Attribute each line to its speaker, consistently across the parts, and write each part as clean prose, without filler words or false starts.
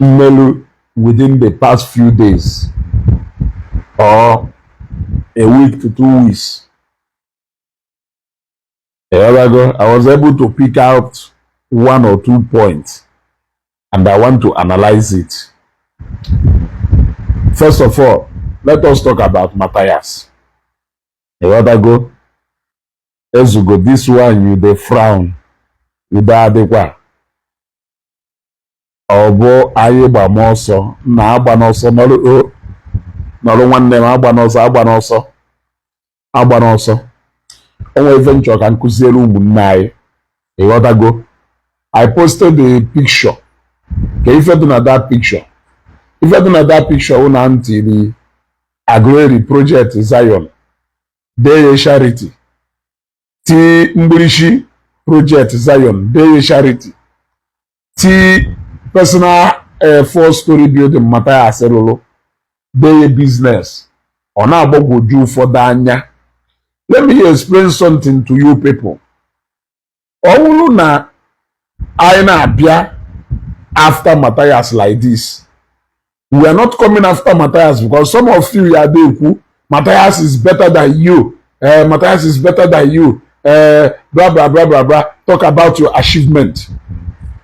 Speaker 1: Mmelu within the past few days or a week to 2 weeks. Ịghọtago? I was able to pick out one or two points and I want to analyze it. First of all, let us talk about Matthias. Ịghọtago? Ezugo, this one you dey frown. Udo adịkwa. Ọ bụ anyị gbam ọsọ na agba n'ọsọ nọrụ o nọrụ nwanne m, agba n'ọsọ, agba n'ọsọ, agba n'ọsọ. O nwere ife nchọ ka m kụziere ụmụnne anyị. Ịghọtago? I posted the picture. Ka ife dị na that picture? Ife dị na that picture wụ na ntị Aguleri Project Zion, dee charity, ti Mgbirichi Project Zion, dee charity, ti personal four story building Matthias lụrụ, dee business. Ọ na-agbagwoju ụfọdụ anya. Let me explain something to you people. Ọ bụrụ na anyị na-abịa after Matthias like this, we are not coming after Matthias because some of you ya dey ekwu Matthias is better than you, Matthias is better than you, blah blah blah blah blah. Talk about your achievement.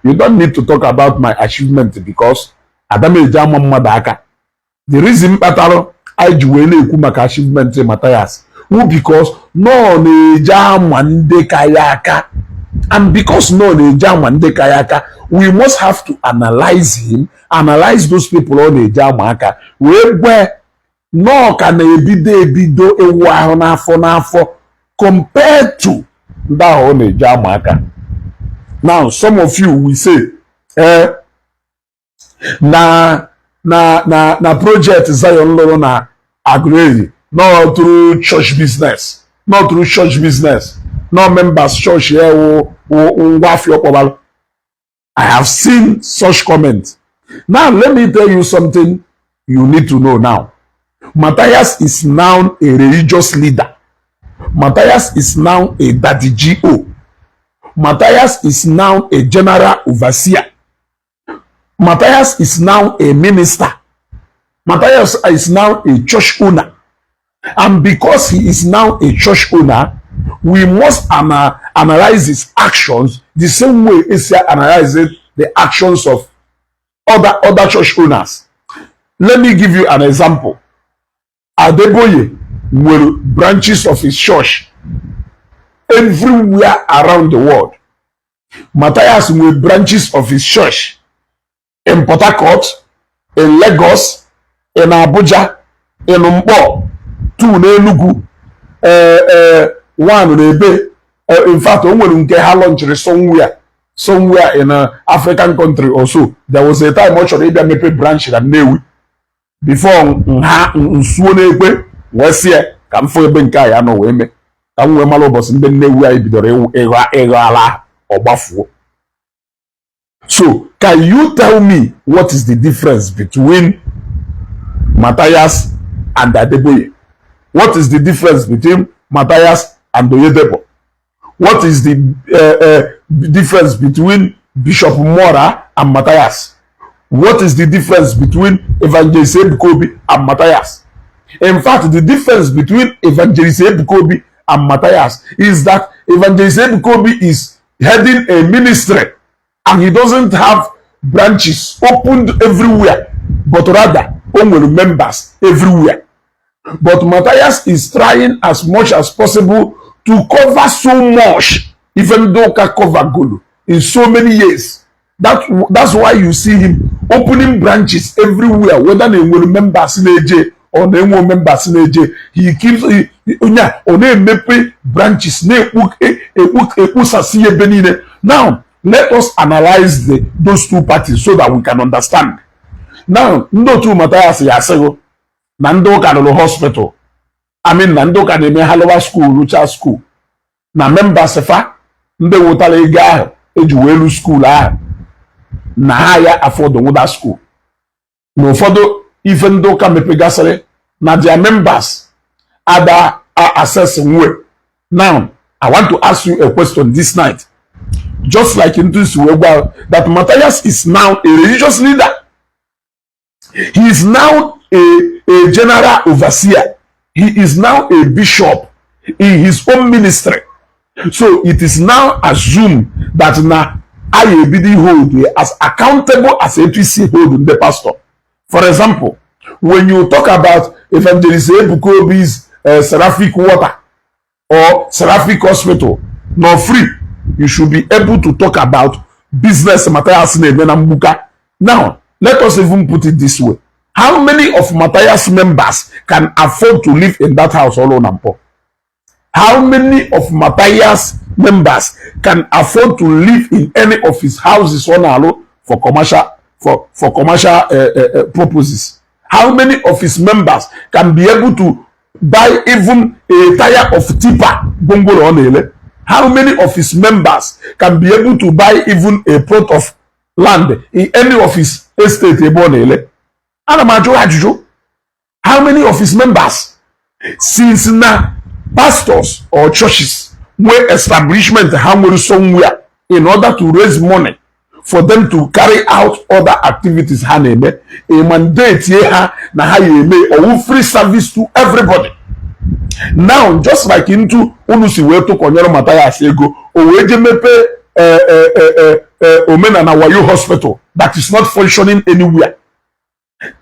Speaker 1: You don't need to talk about my achievement because adam eji ama mmadụ aka. The reason kpatara anyị ji wee na-ekwu maka achievement Matthias wụ because nọ na-eji ama ndị ka ya aka, and because nọ na-eji ama ndị ka ya aka, we must have to analyze him, analyze those people ọ na-eji ama aka, wee gwe nọọ ka na-ebido ebido ewu ahụ n'afọ n'afọ compared to ndị ahụ ọ na-eji ama aka. Now, some of you will say, na project Zion lụrụ na Aguleri, no through church business, not through church business, no members church ya wụ ngwa afịa ọkpọbalụ. I have seen such comment. Now let me tell you something you need to know now. Matthias is now a religious leader. Matthias is now a Daddy G.O. Matthias is now a general overseer. Matthias is now a minister. Matthias is now a church owner. And because he is now a church owner, we must analyze his actions the same way Asia analyzes the actions of other church owners. Let me give you an example. Adeboye nwere branches of his church everywhere around the world. Matthias nwere branches of his church in Port Harcourt, in Lagos, in Abuja, in Mkpọ, two n'Enugu, one n'ebe. In fact, o nwere nke ha launchiri somewhere in a African country or so. There was a time ọ chọrọ ịbịa mepe branch na Nnewi before nha nsuo n'ekwe wee sie ka m fụ ebe nke a ya nọ wee mee ka m wee mara ụbọchị ndị Nnewi anyị bidoro ịghọ ala ọgbafuo. So can you tell me what is the difference between Matthias and Adeboye? What is the difference between Matthias and Oyedepo? What is the difference between Bishop Mora and Matthias? What is the difference between Evangelist Ebuka Obi and Matthias? In fact, the difference between Evangelist Ebuka Obi and Matthias is that Evangelist Ebuka Obi is heading a ministry and he doesn't have branches opened everywhere, but rather o nwere members everywhere. But Matthias is trying as much as possible to cover so much, even though ka cover golu in so many years. That's why you see him opening branches everywhere, whether na enwere members na-eje or na-enwe members na-eje. He keeps onye a ọ na-emepe branches na-ekpu ekpu ekpusasị ebe niile. Now let us analyze those two parties so that we can understand. Now, ndị otu Matthias ya asịghị na ndị ụka rụrụ hospital, I mean, na ndị ụka na-eme ha lụwa school, rụchaa school, na members fa ndị wụtara ego ahụ eji wee lu school ahụ na ha ya afford nwụda school, na ụfọdụ ife ndị ụka mepegasịrị na their members ada access nwe. Now I want to ask you a question this night, just like ntu si wee gwa that Matthias is now a religious leader. He is now a general overseer. He is now a bishop in his own ministry. So it is now assumed that na anyị ebido hold as accountable as etu isi hold ndị pastor. For example, when you talk about Evangelist Ebuka Obi's Seraphic Water or Seraphic Hospital, no free, you should be able to talk about business Matthias na-eme na mgbuka. Now, let us even put it this way. How many of Matthias members can afford to live in that house all na mpo? How many of Matthias members can afford to live in any of his houses ọ na-alụ for commercial purposes? How many of his members can be able to buy even a tire of tipper gwongworo ọ na-ele? How many of his members can be able to buy even a plot of land in any of his estate ebe ọ na-ele? Ana m ajụ ajụjụ. How many of his members? Since na pastors or churches nwee establishment ha nwere somewhere in order to raise money for them to carry out other activities ha na-eme, a mandate ha na ha ya eme owu free service to everybody. Now, just like ntu unu si wee tụkọnyere Mathias ego, o wee je mepee Omenala Wayo Hospital that is not functioning anywhere,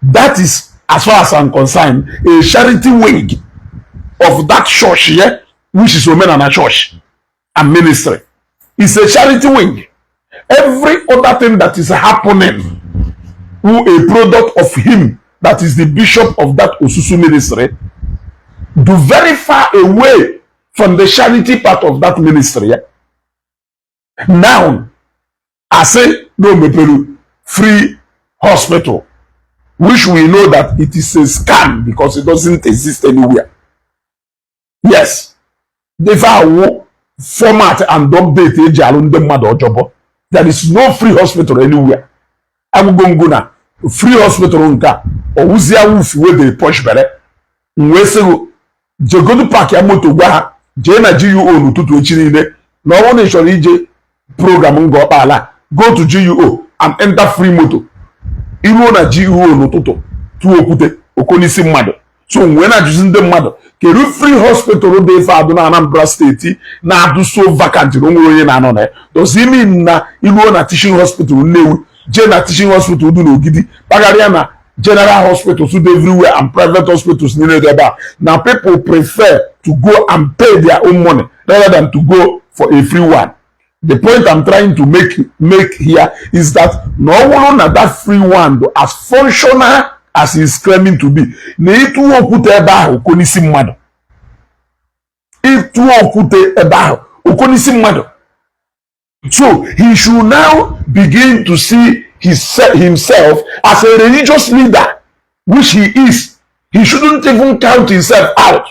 Speaker 1: that is, as far as I'm concerned, a charity wing of that church here, which is Omenala Church and Ministry. It's a charity wing. Every other thing that is happening who a product of him, that is the bishop of that Osusu ministry, do very far away from the charity part of that ministry. Yeah? Now, I say no mepelu free hospital, which we know that it is a scam because it doesn't exist anywhere. Yes, the awụ format and update eji alụ ndị mmadụ ọjọbọ. There is no free hospital anywhere. Agụgo ngụ na free hospital nke a ọwụzi awụfu wey dey push bere. M wee sị gị jegodu park ya moto, gwa ha jee na GUO n'ụtụtụ echi niile na ọ bụrụ na ị chọrọ ije program Ngor Okpala, go to GUO and enter free moto. Iruo na GUO n'ụtụtụ, tụọ okwute okonisi mmadụ. So wee na-ajụzi ndị mmadụ, kedu free hospital dị ife adụ na Anambra Steeti na-adụ so vacant na onwere onye na-anọ na ya? Does it mean na iruo na teaching hospital Nnewi, jee na teaching hospital dị n'Ogidi, kpagharịa na general hospitals dị everywhere and private hospitals niile dị ebe a, na people prefer to go and pay their own money rather than to go for a free one? The point I'm trying to make here is that na ọ bụrụ na that free one do as functional as he is claiming to be, na ịtụ okwute ebe ahụ okonisi mmadụ, ịtụ okwute ebe ahụ okonisi mmadụ. So he should now begin to see himself as a religious leader, which he is. He shouldn't even count himself out.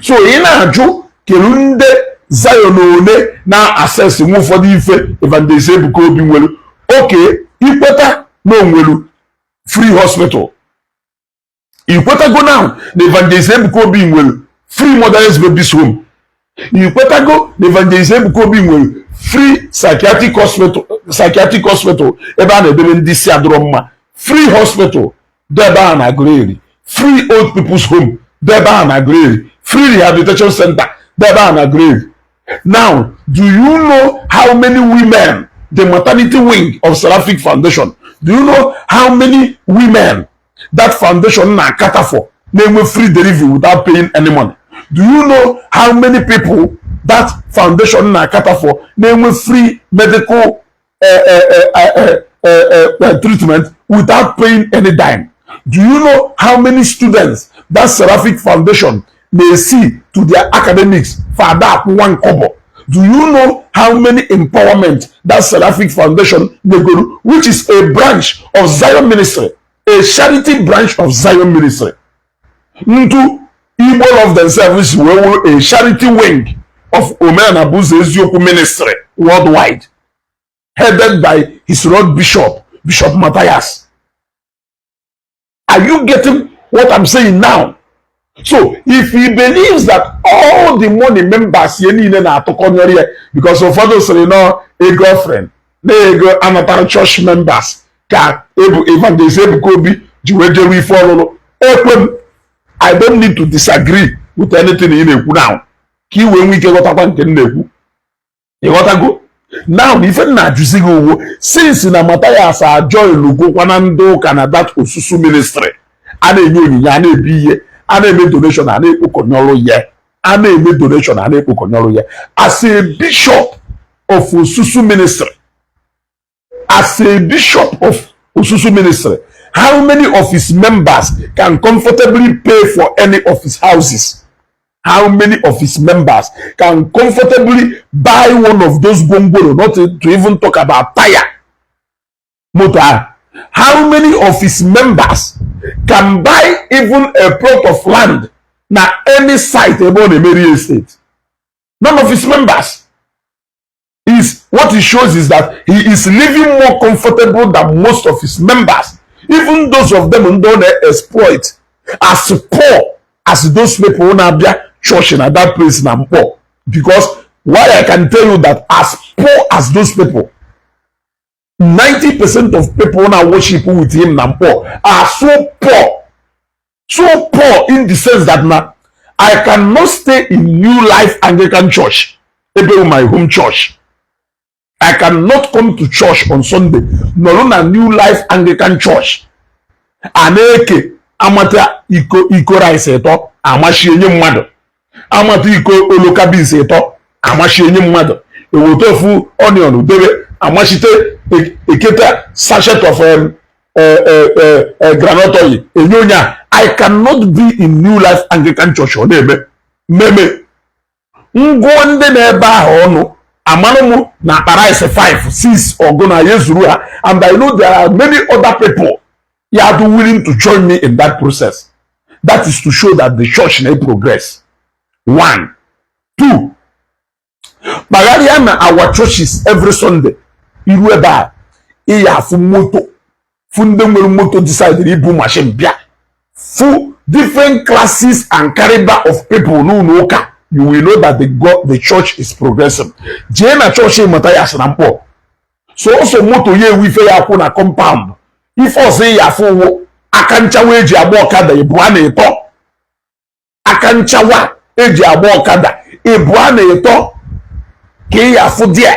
Speaker 1: So ị na-ajụ kedu ndị Zion one na-access nwe ụfọdụ ife Evangelist Ebuka Obi nwere oke ikweta na onwelu free hospital. Ikwetago now na Evangelist Ebuka Obi nwere free motherless babies home. Ikwetago na Evangelist Ebuka Obi nwere free psychiatric hospital ebe a na-edebe ndị isi adịrọ mma, free hospital dị ebe a na Aguleri, free old people's home dị ebe a na Aguleri, free rehabilitation center dị ebe a na Aguleri? Now, do you know how many women the maternity wing of Seraphic Foundation, do you know how many women that foundation na-cater for na-enwe free delivery without paying any money? Do you know how many people that foundation na-cater for na-enwe free medical treatment without paying any dime? Do you know how many students that Seraphic Foundation na-esi to their academics for ada akwụ 1 kobo? Do you know how many empowerment that Seraphic Foundation nyegoro, which is a branch of Zion Ministry, a charity branch of Zion Ministry? Ntu Igbo Love Themselves wee wụrụ a charity wing of Omenala bụ Ụzọ Eziokwu Ministry worldwide, headed by his Lord Bishop, Bishop Matthias. Are you getting what I'm saying now? So if he believes that all the money members ya niile na-atụkọnyere ya, because ụfọdụ sịrị nọ ego offering na ego anatara church members ka ebu Evangelist Ebuka Obi Ji wee jeru ife ọlụlụ ekwe m. I don't need to disagree with anything ị na-ekwu now, ka ị wee nwee ike ghọtakwa nke m na-ekwu. Ịghọtago now? Ife m na-ajụzi gị owo, since na Mathias ajoinugokwa na ndị ụka na that Osusu Ministry, a na-enye onyinye, a na-ebi ihe, a na-eme donation, a na-ekpokọnyọrụ ya, a na-eme donation, a na-ekpokọnyọrụ ya, as a bishop of Osusu Ministry, as a bishop of Osusu Ministry, how many of his members can comfortably pay for any of his houses? How many of his members can comfortably buy one of those gwongworo, not to even talk about tire moto ahụ? How many of his members can buy even a plot of land na any site ebe ọ na-eme real estate? None of his members. Is what it shows is that he is living more comfortable than most of his members, even those of them ndị ọ na-exploit, as poor as those people na-abịa church na that place na Mkpọ. Because why I can tell you that as poor as those people, 90% of people na worship with him na Mkpọ are so poor, so poor in the sense that na I cannot stay in New Life Anglican Church, ebe my home church. I cannot come to church on Sunday, nọrọ na New Life Anglican Church, a na-eke amata iko iko rice ịtọ, amachie nye mmadụ, amata iko oloka beans ịtọ, amachie nye mmadụ, eweta ofu onion debe, amachite, eketa sachet of groundnut oil enye onye a. I cannot be in New Life Anglican Church ọ na-eme mmemme ngụọ ndị na-ebe ahụ ọnụ, amanụ m na akpa rice 5 6 ọgụ na ya ezuru ha. And I know there are many other people ya do willing to join me in that process. That is to show that the church na progress. One, two, kpagharịa na our churches every Sunday, iru ebe a, ịya afụ moto, fụ ndị nwere moto decide ibu machine bịa, fụ different classes and caliber of people n'ụlọ ụka. You will know that the church is progressing. Jee na chọọchị Mathias na Mkpọ, sọsọ moto ya ewu ife ya akwụ na compound, ife ọzọ ya afụ ụwụ aka nchawa eji agba ọkada ịbụa na ịtọ, aka nchawa eji agba ọkada ịbụa na ịtọ ka ị ya afụ dia.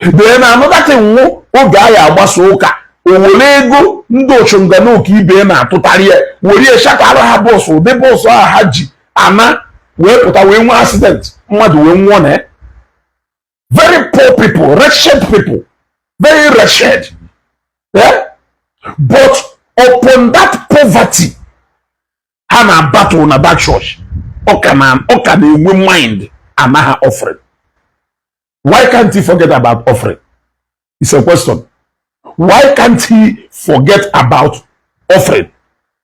Speaker 1: Then another thing nwụ, oge a ya agbasa ụka, o were ego ndị ochunganoke ibe na-atụtarị ya were ya chatara ha bus, ụdị bus ahụ ha ji ana wee pụta wee nwee accident, mmadụ wee nwụọ na ya. Very poor people, wretched people, very wretched, yeah? But upon that poverty ha na battle na that church, ọ ka na-enwe mind anaghị offering. Why can't he forget about offering? It's a question. Why can't he forget about offering?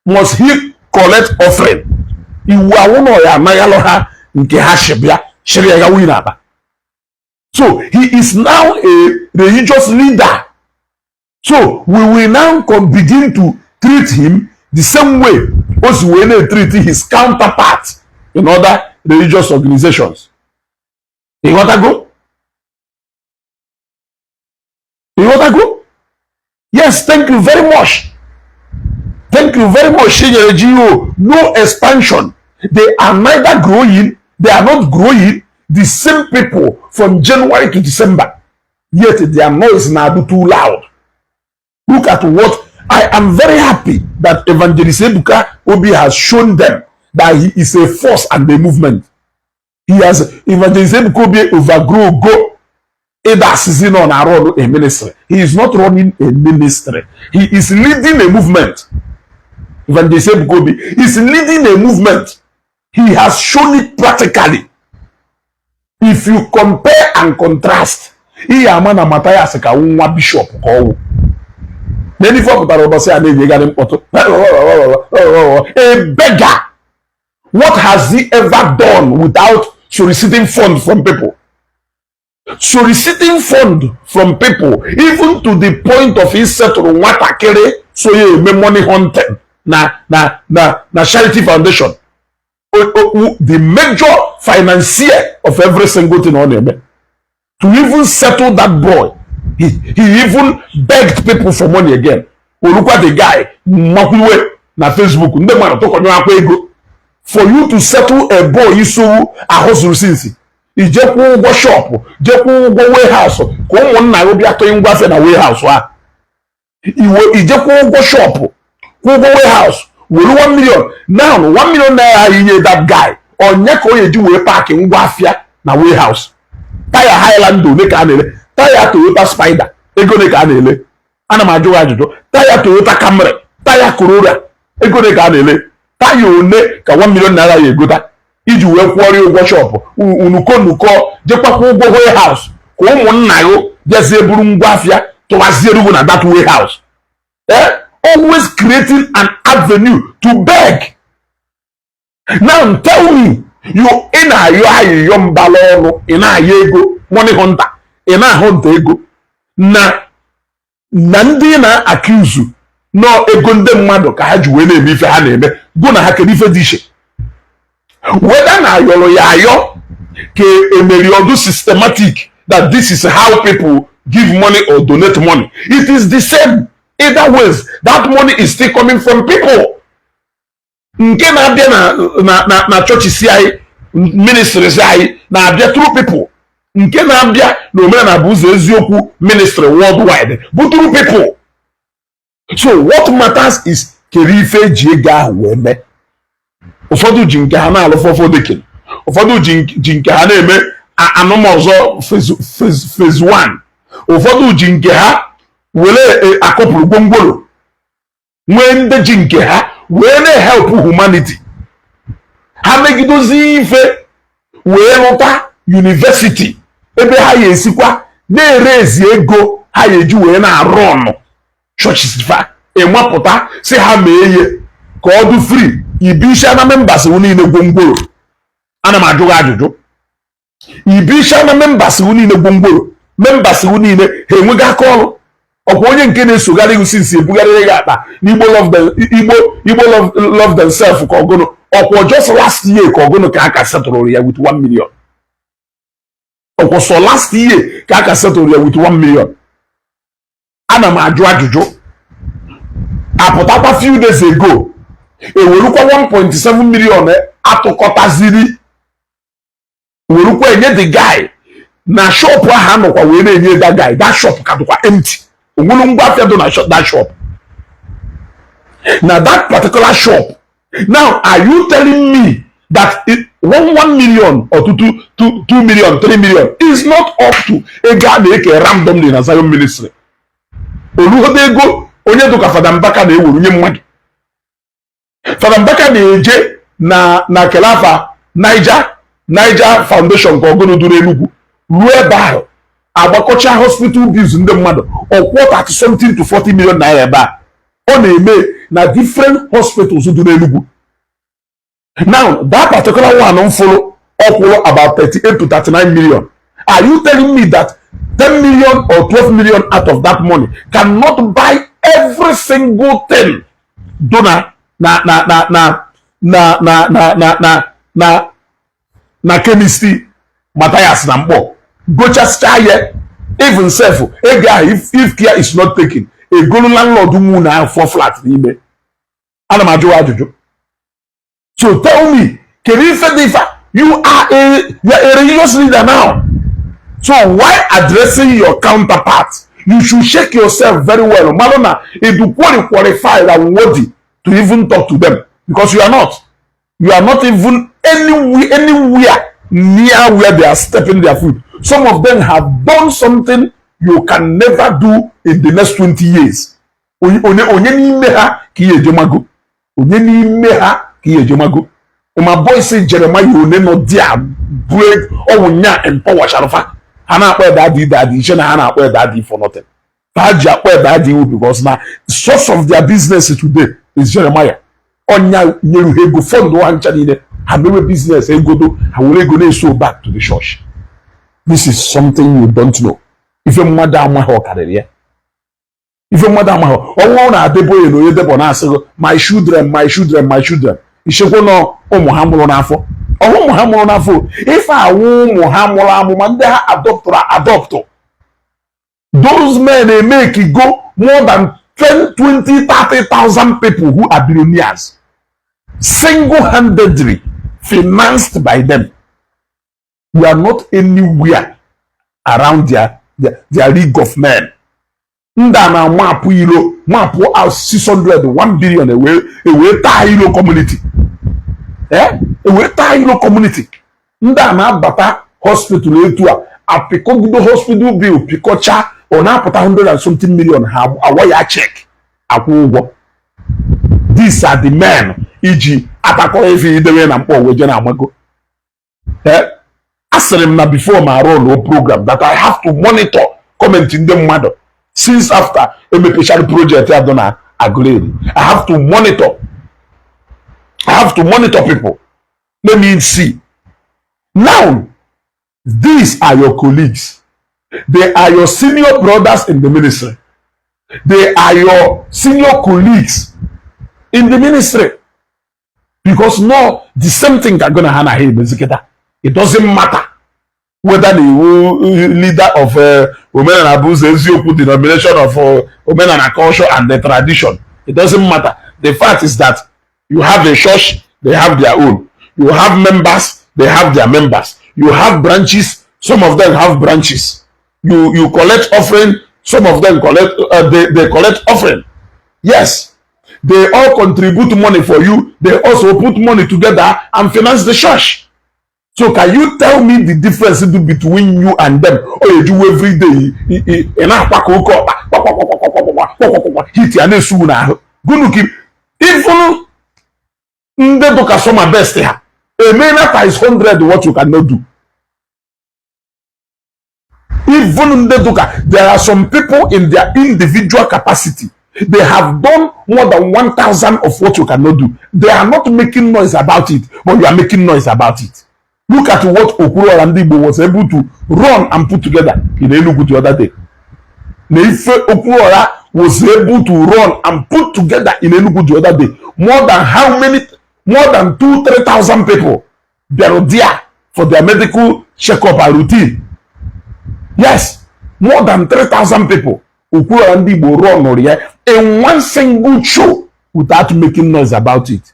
Speaker 1: Must he collect offering? Iwu awụ na ya anaghị ha nke ha shi bịa shiri ya gawa n'akpa. So he is now a religious leader, so we will now come begin to treat him the same way o si wee na-treat his counterpart in other religious organizations. Ịghọtago? Ịghọtago? Yes, thank you very much, thank you very much. Chinyere GO, no expansion. They are neither growing, they are not growing. The same people from January to December, yet their noise na-adụ too loud. Look at what I am very happy that Evangelist Ebuka Obi has shown them, that he is a force and a movement. He has, Evangelist Ebuka Obi overgrow go ịda asịsị nọ na arụ a ministry. He is not running a ministry, he is leading a movement. Evangelist Ebuka Obi is leading a movement. He has shown it practically. If you compare and contrast, ihe ama na Mathias ka nwa bishop ka ọwụ n'elu ife ọ pụtara ụbọchị a na-enyegharị mkpọtụ, a beggar. What has he ever done without soliciting fund from people? Soliciting fund from people, even to the point of isetụrụ nwatakịrị so ya eme money hunting na charity foundation, the major financier of every single thing ọ na-eme. To even settle that boy, he even begged people for money again. Olukwa the guy makwuwe na Facebook, ndị mmadụ tụkọnyụ akwa ego for you to settle a boy isowu ahụ zuru sinsi. Ijekwa ụgwọ shop, jekwa ụgwọ warehouse ka ụmụnna gị bịa tụọ ngwa afịa na warehouse a. Iwe ijekwa ụgwọ shop, kwụ ụgwọ warehouse, were 1 million. Now 1 million naira inye that guy, onye ka o eji wee pack ngwa afịa na warehouse? Taya Highlander ole ka a na-ele? Taya Toyota Spider, ego ole ka a na-ele? Ana m ajụ gị ajụjụ. Taya Toyota Camry, taya Corolla, ego ole ka a na-ele? Taya one ka 1 million naira ya egota iji wee kwụọrọ ụgwọ shop unuko nuko, jekwakwa ụgwọ warehouse ka ụmụnna gị bịazie buru ngwa afịa tụwaziere ugwu na that warehouse? Eh? Always creating an avenue to beg. Now tell me, you ị na-ayọ ayịyọ mbala ọnụ, ị na-ayọ ego, money hunter, ị na-ahụ nta ego na ndị na-accuse nọ ego ndị mmadụ ka ha ji wee na-eme ife ha na-eme. Gụ na ha, kedu ife dị iche? Whether na ayọrọ ya ayọ ka emeri ọdụ systematic that this is how people give money or donate money, it is the same. Either ways, that money is still coming from people. Nke na-abịa na chọọchị si anyị, ministries anyị na-abịa through people. Nke na-abịa na Omenala bụ Ụzọ Eziokwu Ministry worldwide bụ through people. So what matters is, kere ife eji ego ahụ wee mee? Ụfọdụ ji nke ha na-alụ fọfọ dekin, ụfọdụ ji nke ha na-eme anụmọzọ phase 1, ụfọdụ ji nke ha were akọpụrụ gwongworo, nwee ndị ji nke ha wee na-help humanity. Ha megidozi ife wee lụta university ebe ha ya esikwa na-ere ezi ego ha ya eji wee na-arụ ọnụ chọọchị fa. Ịmapụta si ha mee ihe ka ọ dị free, ibisha na members niile gwongworo. Ana m ajụ gị ajụjụ. Ibisha na members niile gwongworo, members niile ha enweghị aka ọrụ? Ọkwa onye nke na-esogharị gị sinsi ebugharịrị gị akpa n'Igbo love them, Igbo love themselves ka ọgụnụ. Ọkwa just last year ka ọgụnụ ka aka setụrụ ya with 1 million. Ọkwa sọ last year ka aka setụrụ ya with 1 million. Ana m ajụ ajụjụ. Apụtakwa few days ago, ewerukwa 1.7 million atụkọtaziri, werukwa enye the guy na shop ahụ anọkwa wee na-enye that guy. That shop ka dịkwa empty. Onwere ngwa afịa dị na that shop, na that particular shop. Now are you telling me that 1 million or 2, 2, 2 million, 3 million is not up to ego a na-eke randomly na Zion Ministry? Olugodo ego onye dụka Fada Mbaka na-ewuru nye mmadụ. Fada Mbaka na-eje na kelafa Niger Foundation ka ọgụnụ duru Enugu ruo ebe ahụ, agbakọcha hospital bills ndị mmadụ, ọkwụọ 30 something to 40 million naira. Ebe a ọ na-eme na different hospitals dị n'Enugu. Now that particular one m fụrụ, ọkwụrụ about 38 to 39 million. Are you telling me that 10 million or 12 million out of that money cannot buy every single thing do na chemistry Matthias na Mkpọ gochasịcha ya? Even sef, ego ahụ, if care is not taken, egolu landlord nwu na ahụ four flat n'ime. Ana m ajụ ajụjụ. So tell me, kedu ife dị ife? You are a religious leader now, so why addressing your counterpart? You should check yourself very well, mmadụ na edu qualified and worthy to even talk to them, because you are not even anywhere near where they are stepping their foot. Some of them have done something you can never do in the next 20 years. Onye n'ime ha ka ihe ejemago? Onye n'ime ha ka ihe ejemago? Ma boys Jeremiah one nọ dia bụ ọwụ nya empower sharufa. Ha na-akpọ daddy, daddy. Iche na ha na-akpọ daddy for nothing. Ha ji akpọ daddy iwu because na source of their business today is Jeremiah. Ọnya nyere ha ego, fund ha ncha niile. Ha mewe business, egodo ha were ego na-eso back to the church. This is something you don't know. Ife mmadụ amaghị ọ karịrị ya. Ife mmadụ amaghị ọnwụ na Adeboye na Oyedepo na-asịghị, "My children, my children, my children." Ichekwa nọ ụmụ ha mụrụ n'afọ ọhụ, ụmụ ha mụrụ n'afọ. Ife awụ ụmụ ha mụrụ amụ, ma ndị ha adọpụtara adọpụtụ. Those men emeke go more than 10, 20, 30,000 people who are billionaires, single-handedly financed by them. You are not anywhere around their league of men. Ndị a na-amapụ ilo, mapụ out 600 1 billion, ewee taa ilo community, ewee taa ilo community. Ndị a na-abata hospital etu a, apịkọgido hospital bill, pịkọcha, ọ na-apụta 100 and something million, ha awa ya check, akwụ ụgwọ. These are the men iji atakọrọ ife idewe na mkpọ wee je na-amago. Asịrị m na before ma run program that I have to monitor comment ndị mmadụ. Since after emepechara project ya dị na Aguleri, I have to monitor, I have to monitor people. Let me see now. These are your colleagues. They are your senior brothers in the ministry. They are your senior colleagues in the ministry, because no, the same thing ka gonna ha na ha emezikịta. It doesn't matter whether the leader of Omenala bụ ụzọ eziokwu, denomination of Omenala culture and the tradition, it doesn't matter. The fact is that you have a church, they have their own. You have members, they have their members. You have branches, some of them have branches. You collect offering, some of them collect, they collect offering. Yes, they all contribute money for you. They also put money together and finance the church. So can you tell me the difference between you and them? Oh, you do every day ị na-akwa ka oke ọkpa kwakwakwakwakwakwakwakwa hit ya na-esu n'ahụ gụnụ ka ifunu. Ndị dụka sọma best ha emeela times 100 what you cannot do. Even ndị dụka, there are some people in their individual capacity, they have done more than 1000 of what you cannot do. They are not making noise about it, but you are making noise about it. Look at what Okwuluora Ndị Igbo was able to run and put together in Enugu the other day. Na ife Okwuluora was able to run and put together in Enugu the other day, more than how many, more than 2, 3,000 people bịara there for their medical checkup and routine. Yes, more than 3,000 people. Okwuluora Ndị Igbo run ya in one single show without making noise about it.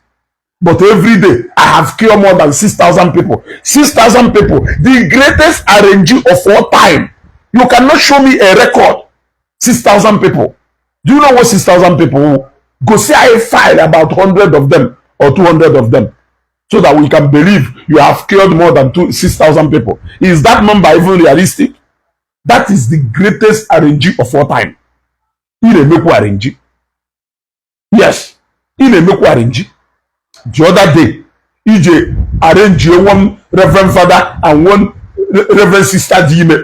Speaker 1: But every day I have cured more than 6,000 people. 6,000 people, the greatest RNG of all time. You cannot show me a record. 6,000 people. Do you know what 6,000 people? Go see, I file about 100 of them or 200 of them so that we can believe you have cured more than 6,000 people. Is that number even realistic? That is the greatest RNG of all time. Ị na-emekwu RNG. Yes, ị na-emekwu RNG. The other day, ije arrange one reverend father and one reverend sister dị ime.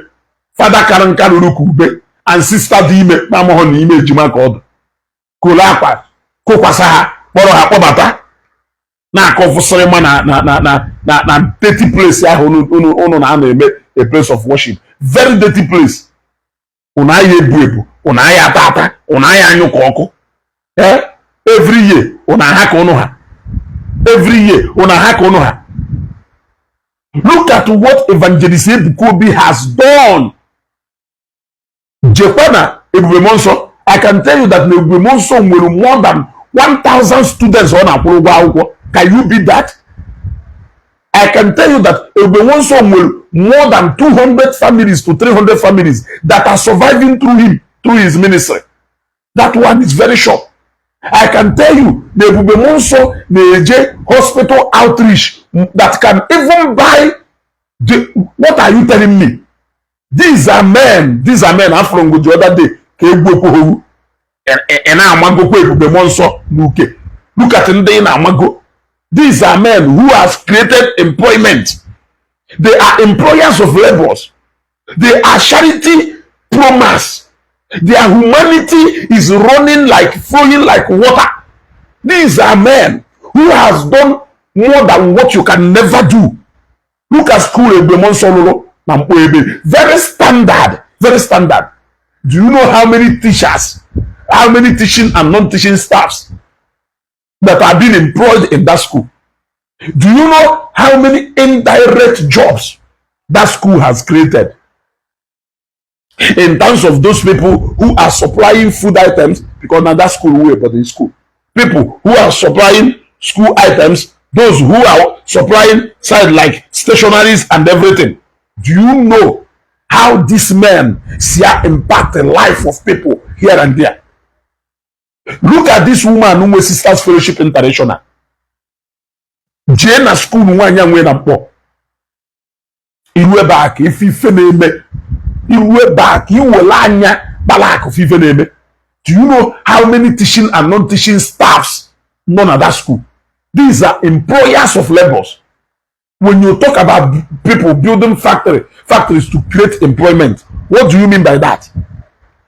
Speaker 1: Father kara nka ruru ka ube and sister dị ime na-amaghọ na ime ejima ka ọdụ. Kolo akwa kokwasa ha, kpọrọ ha kpọbata na-akọ fụsịrị ma na dirty place ahụ unu na-anọ eme a place of worship, very dirty place. Unu aya ebu ebu, unu aya ata ata, unu aya anyụ ka ọkụ. Eh, every year unu aha ka unu ha, every year unu aha ka unu ha. Look at what Evangelist Ebuka Obi has done. Jekwa na Ebube Nsọ. I can tell you that na Ebube Nsọ nwere more than 1000 students ọ na-akwụrụ ụgwọ akwụkwọ. Can you beat that? I can tell you that Ebube Nsọ nwere more than 200 families to 300 families that are surviving through him, through his ministry. That one is very sure. I can tell you na Ebube Nsọ na-eje hospital outreach that can even buy the, what are you telling me? These are men, these are men. Afụrụ the other day ka egwu ekwoghogwu ị na-amagokwa Ebube Nsọ n'uke. Look at ndị ị na-amago. These are men who has created employment. They are employers of labors. They are charity promise. Their humanity is running like, flowing like water. These are men who has done more than what you can never do. Look at school Ebube Nsọ lụrụ na mkpọ ebe, very standard, very standard. Do you know how many teachers, how many teaching and non-teaching staffs that are being employed in that school? Do you know how many indirect jobs that school has created? In terms of those people who are supplying food items, because now that school wey, but in school, people who are supplying school items, those who are supplying side like stationaries and everything. Do you know how these men see impact the life of people here and there? Look at this woman nwe Sisters Fellowship International. Jee na school nwaanyị a nwee na Mkpọ, iru ebe a ka ife na-eme, iru ebe a ka iwele anya gbara akụ ife na-eme. Do you know how many teaching and non-teaching staffs nọ na that school? These are employers of labors. When you talk about people building factories to create employment, what do you mean by that?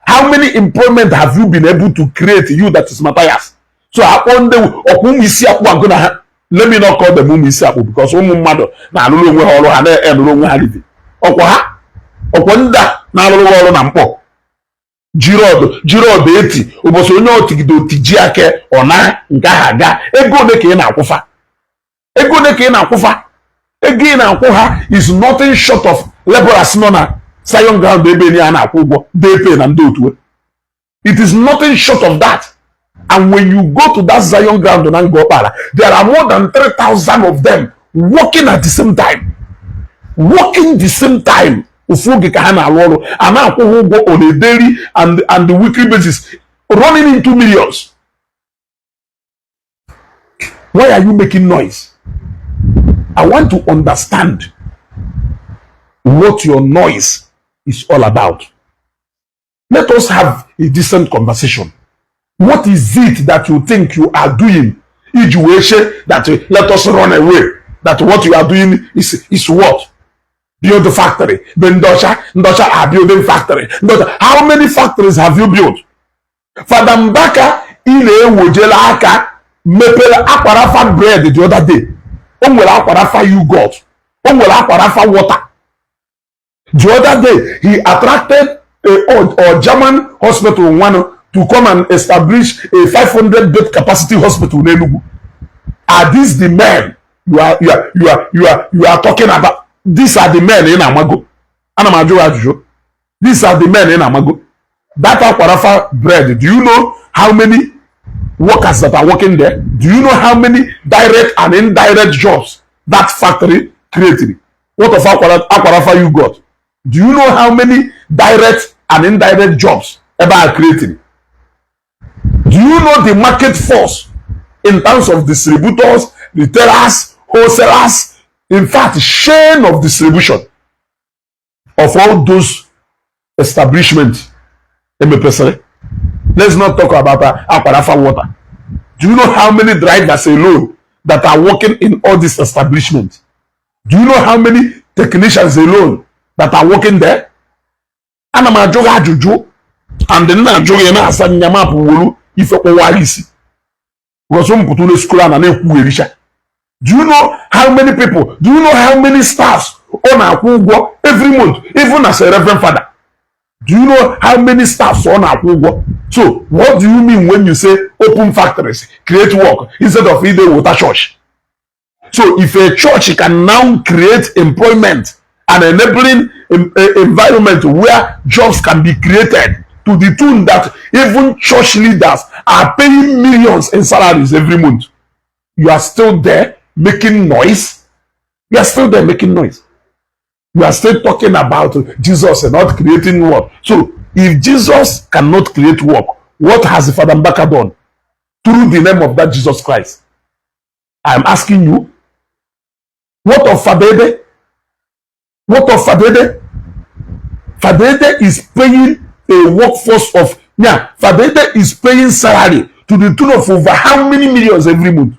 Speaker 1: How many employment have you been able to create, you that is Matthias? So akpọ ndị ọkwa ụmụ isi akpụ agụ na ha, let me not call them ụmụ isi akpụ, because ụmụ mmadụ na-alụrụ onwe ha ọrụ, ha na-enụrụ onwe ha living. Ọkwa ha, ọkwa ndị a na-alụrụ ha ọrụ na Mkpọ, jiri ọdụ eti ụbọchị onye otigide otiji aka ọ na nke ahụ aga. Ego ole ka ị na-akwụfa? Ego ole ka ị na-akwụfa? Ego ị na-akwụ ha is nothing short of laborers nọ na Zion ground ebe ni a na-akwụ ụgwọ day pay na ndị otu. It is nothing short of that. And when you go to that Zion ground na Ngor Okpala, there are more than 3,000 of them working at the same time, working the same time. Ofu oge ka ha na-arụ ọrụ, a na-akwụ ha ụgwọ on a daily and weekly basis, running into millions. Why are you making noise? I want to understand what your noise is all about. Let us have a decent conversation. What is it that you think you are doing iji wee che that let us run away, that what you are doing is what? Build the factory. The ndọcha ndọcha are building factory. Ndọcha, how many factories have you built? Fada Mbaka, ị na-ewojela aka mepere Aquarapha bread the other day. O nwere Aquarapha yogurt, o nwere Aquarapha water. The other day he attracted a German hospital one to come and establish a 500 bed capacity hospital n'Enugu. Are these the men you are talking about? These are the men ị na-amago? Ana m ajụ gị ajụjụ. These are the men ị na-amago? That Aquarapha bread, do you know how many workers that are working there? Do you know how many direct and indirect jobs that factory created? What of Aquarapha yogurt? Do you know how many direct and indirect jobs ebe a created? Do you know the market force in terms of distributors, retailers, wholesalers, in fact, chain of distribution of all those establishments emepesịrị? Let's not talk about Aquarapha water. Do you know how many drivers alone that are working in all these establishments? Do you know how many technicians alone that are working there? Ana m ajụ gị ajụjụ, and nna ajụ gị na-asa nyamapụ wolu ife kpọwara isi because ụmụ pụta school a na na-ekwughericha. Do you know how many people? Do you know how many staffs ọ na-akwụ ụgwọ every month, even as a reverend father? Do you know how many staffs ọ na-akwụ ụgwọ? So what do you mean when you say open factories, create work, instead of ide water church? So if a church can now create employment and enabling environment where jobs can be created to the tune that even church leaders are paying millions in salaries every month, you are still there making noise. You are still there making noise. You are still talking about Jesus and not creating work. So if Jesus cannot create work, what has Father Mbaka done through the name of that Jesus Christ? I'm asking you. What of Fadede? What of Fadede? Fadede is paying a workforce of, yeah, Fadede is paying salary to the tune of over how many millions every month?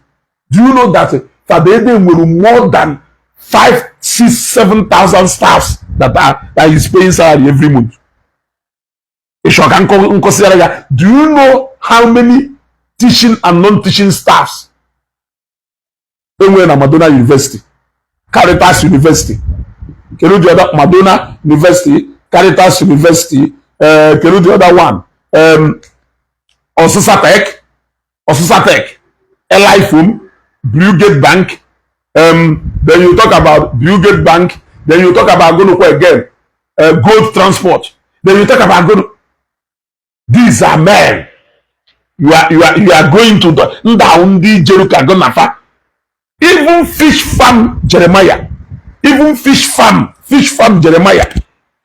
Speaker 1: Do you know that Fadede will more than 5, 6, 7 thousand staffs that is paying salary every month? Ịchọ ka nkọsịara ya? Do you know how many teaching and non-teaching staffs enwere na Madonna University, Caritas University? Kedu the other? Madonna University, Caritas University, kedu the other one? Osusa Tech, Osusa Tech, Elifum, Bluegate Bank. Then you talk about Bluegate Bank, then you talk about Gonokwa again, Gold Transport. Then you talk about God. These are men you are going to the ndị ahụ, ndị jeru ka go na fa. Even fish farm Jeremiah, even fish farm Jeremiah,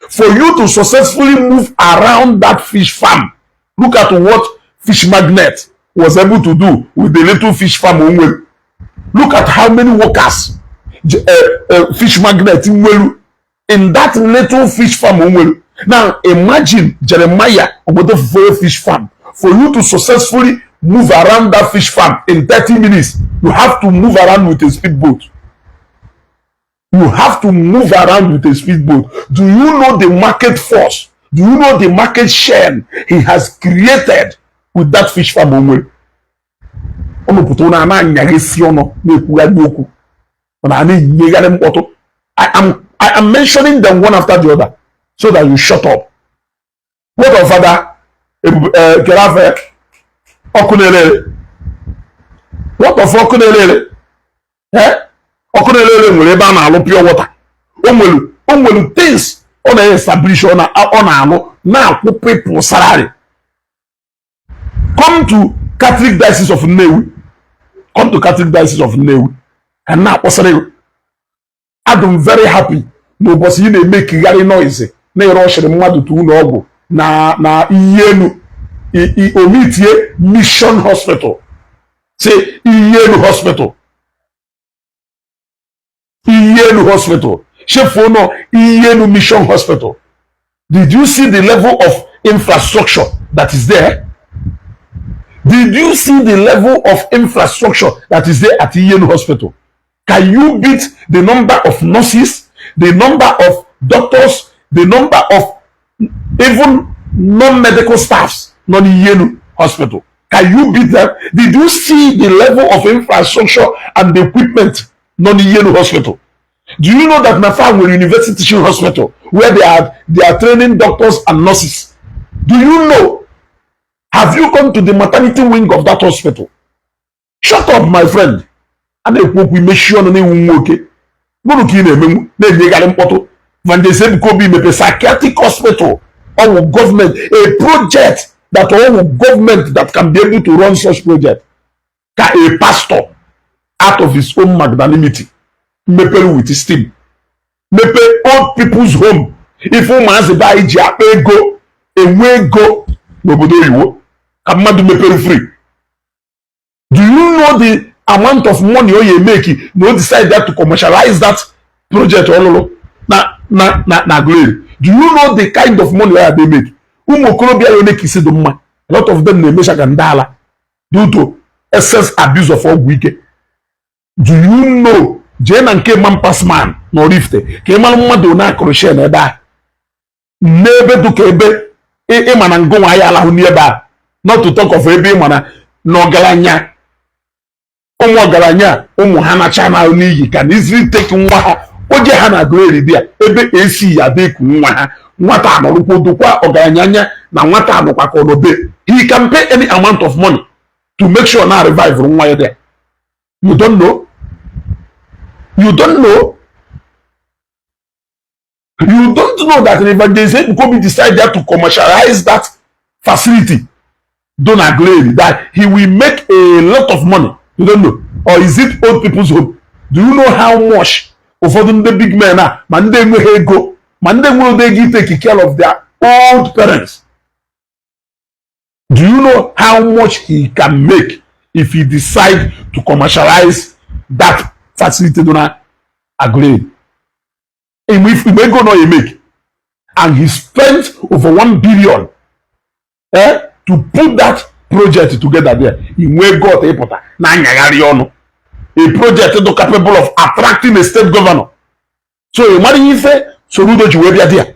Speaker 1: for you to successfully move around that fish farm, look at what Fish Magnet was able to do with the little fish farm o nwere. Look at how many workers Fish Magnet nwere in that little fish farm o nwere. Now imagine Jeremiah Obodo Fufore fish farm. For you to successfully move around that fish farm in 30 minutes, you have to move around with a speedboat. You have to move around with a speedboat. Do you know the market force? Do you know the market share he has created with that fish farm o nwere? Ụnụ pụta, ụnụ a na-anyaghịsị ọnụ, na-ekwugharị okwu, ọ na na-enyegharị mkpọtụ. I am mentioning them one after the other so that you shut up. What of Father Kerafe ọkụ na-ere ere? What of ọkụ na-ere ere? Ọkụ na-ere ere nwere ebe a na-alụ pure water. O nwere things ọ na-establish, ọ na-alụ, na-akwụ people salary. Come to Catholic Diocese of Nnewi, come to Catholic Diocese of Nnewi ka na-akpọsara gị. Adụ m very happy n'ụbọchị ị na-eme kigharị noise na-ere ọchịrị mmadụ tu ụlọ ọgwụ na iyi elu omitie Mission Hospital, say iyi elu hospital, iyi elu hospital, chefuo nọ iyi elu Mission Hospital. Did you see the level of infrastructure that is there? Did you see the level of infrastructure that is there at Iyenu Hospital? Can you beat the number of nurses, the number of doctors, the number of even non-medical staffs nọ n'Iyenu Hospital? Can you beat them? Did you see the level of infrastructure and the equipment nọ n'Iyenu Hospital? Do you know that Nafa nwere University Teaching Hospital where they are training doctors and nurses? Do you know? Have you come to the maternity wing of that hospital? Shut up, my friend. A na-ekwu okwu, imechi ọnụ na-ewu nwoke. Gụrụ ka ị na-emenwu na-enyegharị mkpọtụ. Evangelist Ebuka Obi mepe psychiatric hospital. Ọwụ gọọmenti, a project that ọwụ gọọmenti that can be able to run such project. Ka a pastor out of his own magnanimity mepere with his team. Mepe old people's home. Ife ụmụazị be anyị ji akpa ego enwe ego n'obodo oyibo ka mmadụ mepere free. Do you know the amount of money o ya emeki na o decide that to commercialize that project ọlụlụ na Aguleri? Do you know the kind of money o ya dey make? Ụmụ okorobịa ya one ka isi dị mma, a lot of them na-emecha ka ndị ala due to excess abuse of ọgwụ ike. Do you know? Jee na nke Mampasman na Oraifite ka ị mara mmadụ one akụrụ shen ebe a, n'ebe dụka ebe ịma na ngụnwa ya alahụ n'ebe a, not to talk of ebe ịma na ọgaranya, ụmụ ọgaranya, ụmụ ha nacha na n'iyi ka na easily take nwa ha oje ha na Aguleri dị ya ebe esi ya dị eku nwa ha. Nwata anọrụkwa dokwa ọgaranya anya na nwata anọkwa ka ọnọbe. He can pay any amount of money to make sure na revive nwa ya there. You don't know. You don't know. You don't know that Evangelist Ebuka Obi decided to commercialize that facility don Aguleri, that he will make a lot of money. You don't know. Or is it old people's home? Do you know how much ụfọdụ ndị big men a, ma ndị enweghị ego, ma ndị enweghị ego take care of their old parents? Do you know how much he can make if he decide to commercialize that facility dị na Aguleri? Igbe ego nọ ya make, and he spent over 1 billion to put that project together there. Inwe ego ọta ịpụta na-anyagharị ọnụ, a project dị capable of attracting a state governor. So ị mara ife Soludo ji wee bịa there.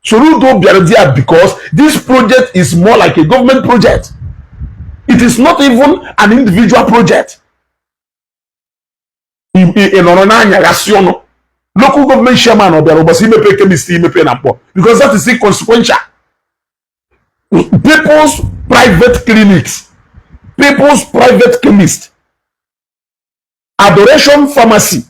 Speaker 1: Soludo bịara there because this project is more like a government project. It is not even an individual project. Ị nọrọ na-anyaghasị ọnụ. Local government chairman ọ bịara ụbọchị imepe chemist imepe na Mkpọ? Because that is inconsequential. People's private clinics, people's private chemist, Adoration Pharmacy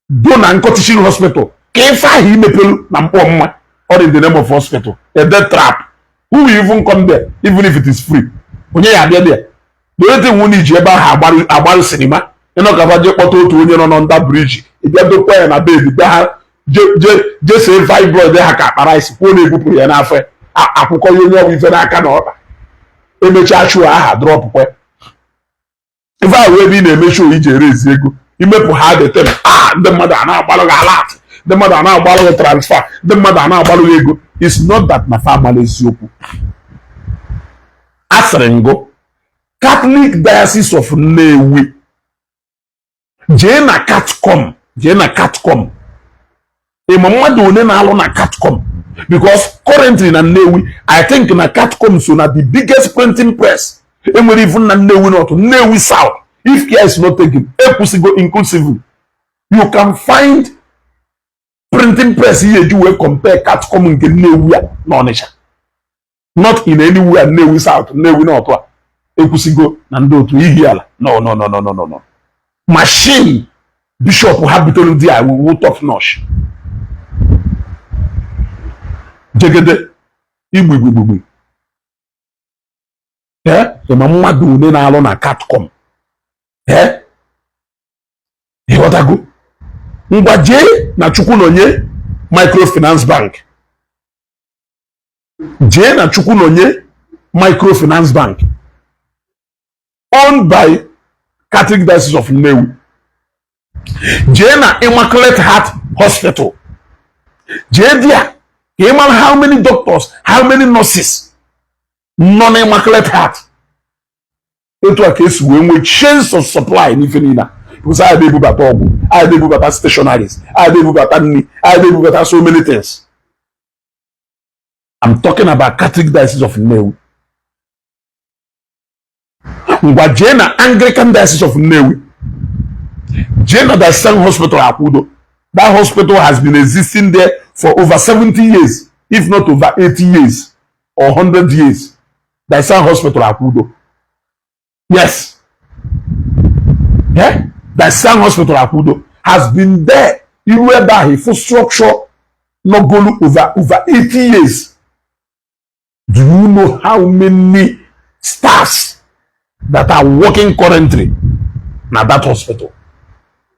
Speaker 1: do na Nkọ Teaching Hospital, ka ife ahụ imepelu na Mkpọ mma. All in the name of hospital, a death trap. Who will even come there, even if it is free? Onye ya abịa there? The only thing wụ na iji ebe ahụ agbarụ cinema. Ịnọkọta jee kpọta otu onye nọ n'under bridge, ịbịa dokwa ya na bed, bịa ha jee see fibroid ha ka akpara isi, kwuo na ebupụrụ ya n'afọ, akwụkwọ ya, onye ọbụ ife n'aka na ọkpa. Emechaa show aha, dropụkwa ife ahụ. Ebe ị na-eme show iji erezi ego, imepụ ha the tem a, ndị mmadụ a na-agbalụ gị alert, ndị mmadụ a na-agbalụ gị transfer, ndị mmadụ a na-agbalụ gị ego. It's not that na fa amala eziokwu. Asịrị ngụ Catholic Diocese of Nnewi, jee na Catcom, jee na Catcom, ịma mmadụ one na-alụ na Catcom? Because currently na Nnewi, I think na Catcom so na the biggest printing press enwere even na Nnewi North, Nnewi South, if care is not taken. Ekwusigo inclusively, you can find printing press ihe eji wee compare Catcom nke Nnewi a na Ọnịcha, not in anywhere Nnewi South, Nnewi North a. Ekwusigo na ndị otu ihi ala. No, no, no, no, no, no, no. Machine bishop ha butere di a wu top notch. Jegede igbigbigbi, ee, ịma mmadụ one na-alụ na Catcom? Ee, ịghọtago? Ngwa, jee na Chukwunonye Microfinance Bank, jee na Chukwunonye Microfinance Bank owned by Catholic Diocese of Nnewi, jee na Immaculate Heart Hospital, jee there ka ị mara how many doctors, how many nurses nọ na Immaculate Heart. Etu a ka esi wee nwee chains of supply n'ife niile a, because anyị na-ebubata ọgwụ, anyị na-ebubata stationaries, anyị na-ebubata nri, anyị na-ebubata so many things. I'm talking about Catholic Diocese of Nnewi. Ngwa, jee na Anglican Diocese of Nnewi, jee na Diocesan Hospital Akwudo. That hospital has been existing there for over 70 years, if not over 80 years or 100 years. Diocesan Hospital Akwudo, yes, yeah? Diocesan Hospital Akwudo has been there. Iru ebe ahụ, ifu structure nọgolu over 80 years. Do you know how many staffs that are working currently na that hospital?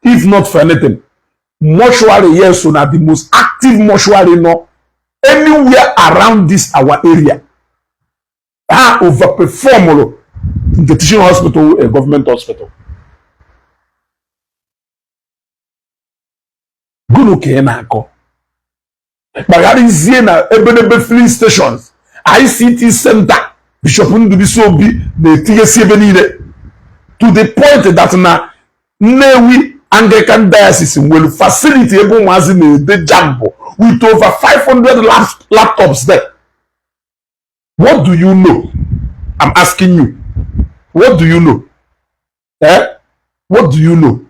Speaker 1: If not for anything, mortuary, yes, so na the most active mortuary nọ anywhere around this our area. Ha overperform nke teaching hospital, a government hospital. Gụnụ ka ị na-akọ? Kpagharịzie na ebenebe filling stations, ICT center Bishop Ndubuisi Obi na-etinyesi ebe niile, to the point that na Nnewi Anglican Diocese nwere facility ebe ụmụazị na-ede JAMB with over 500 laptops there. What do you know? I'm asking you, what do you know? Eh, what do you know?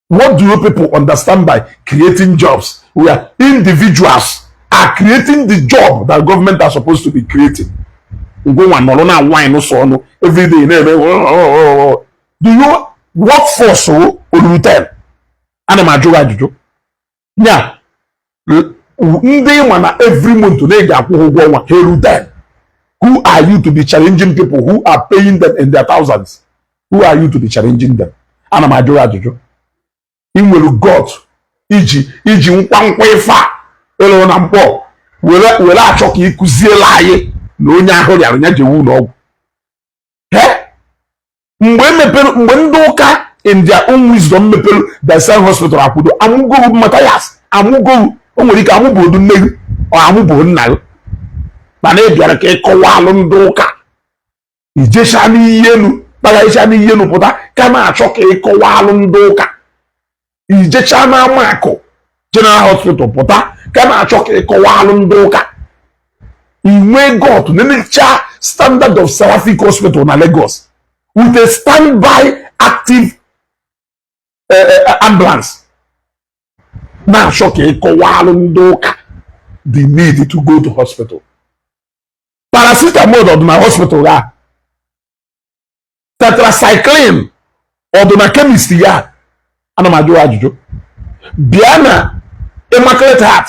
Speaker 1: What do you people understand by creating jobs, where individuals are creating the job that government are supposed to be creating? Ngwa, nọrọ na wine sọ ọnụ everyday na-eme. Do you workforce o olulu 10? Ana m ajụ gị ajụjụ. Nya ndị ma na every month na ị ga-akwụ ha ụgwọ ọnwa, ha eru 10? Who are you to be challenging people who are paying them in their thousands? Who are you to be challenging them? Ana m ajụ gị ajụjụ. Ị nwere God iji nkwankwa ife a ịlụ na mkpọ were achọ ka ị kụziela anyị na onye ahụ rịara ya jewe ụlọ ọgwụ. Mgbe mepere, mgbe ndị ụka in their own wisdom mepere Diocesan Hospital Akwudo, amụgoru Mathias? Amụgoru? O nwere ike amụbụodu nne gị, ọ amụbụ nna gị, mana ị bịara ka ị kọwalụ ndị ụka. Ijecha n'iyi elu, kpagharịcha n'iyi elu, pụta ka na-achọ ka ị kọwalụ ndị ụka. Ijecha na Amakụ General Hospital, pụta ka na-achọ ka ị kọwalụ ndị ụka. Inwe got nenecha standard of Seraphic Hospital na Lagos with a standby active ambulance, na-achọ ka ị kọwalụ ndị ụka the need to go to hospital. Paracetamol ọdụ na hospital ya, tetracycline ọdụ na chemist ya. Ana m ajụ ajụjụ. Bịa na Immaculate Heart.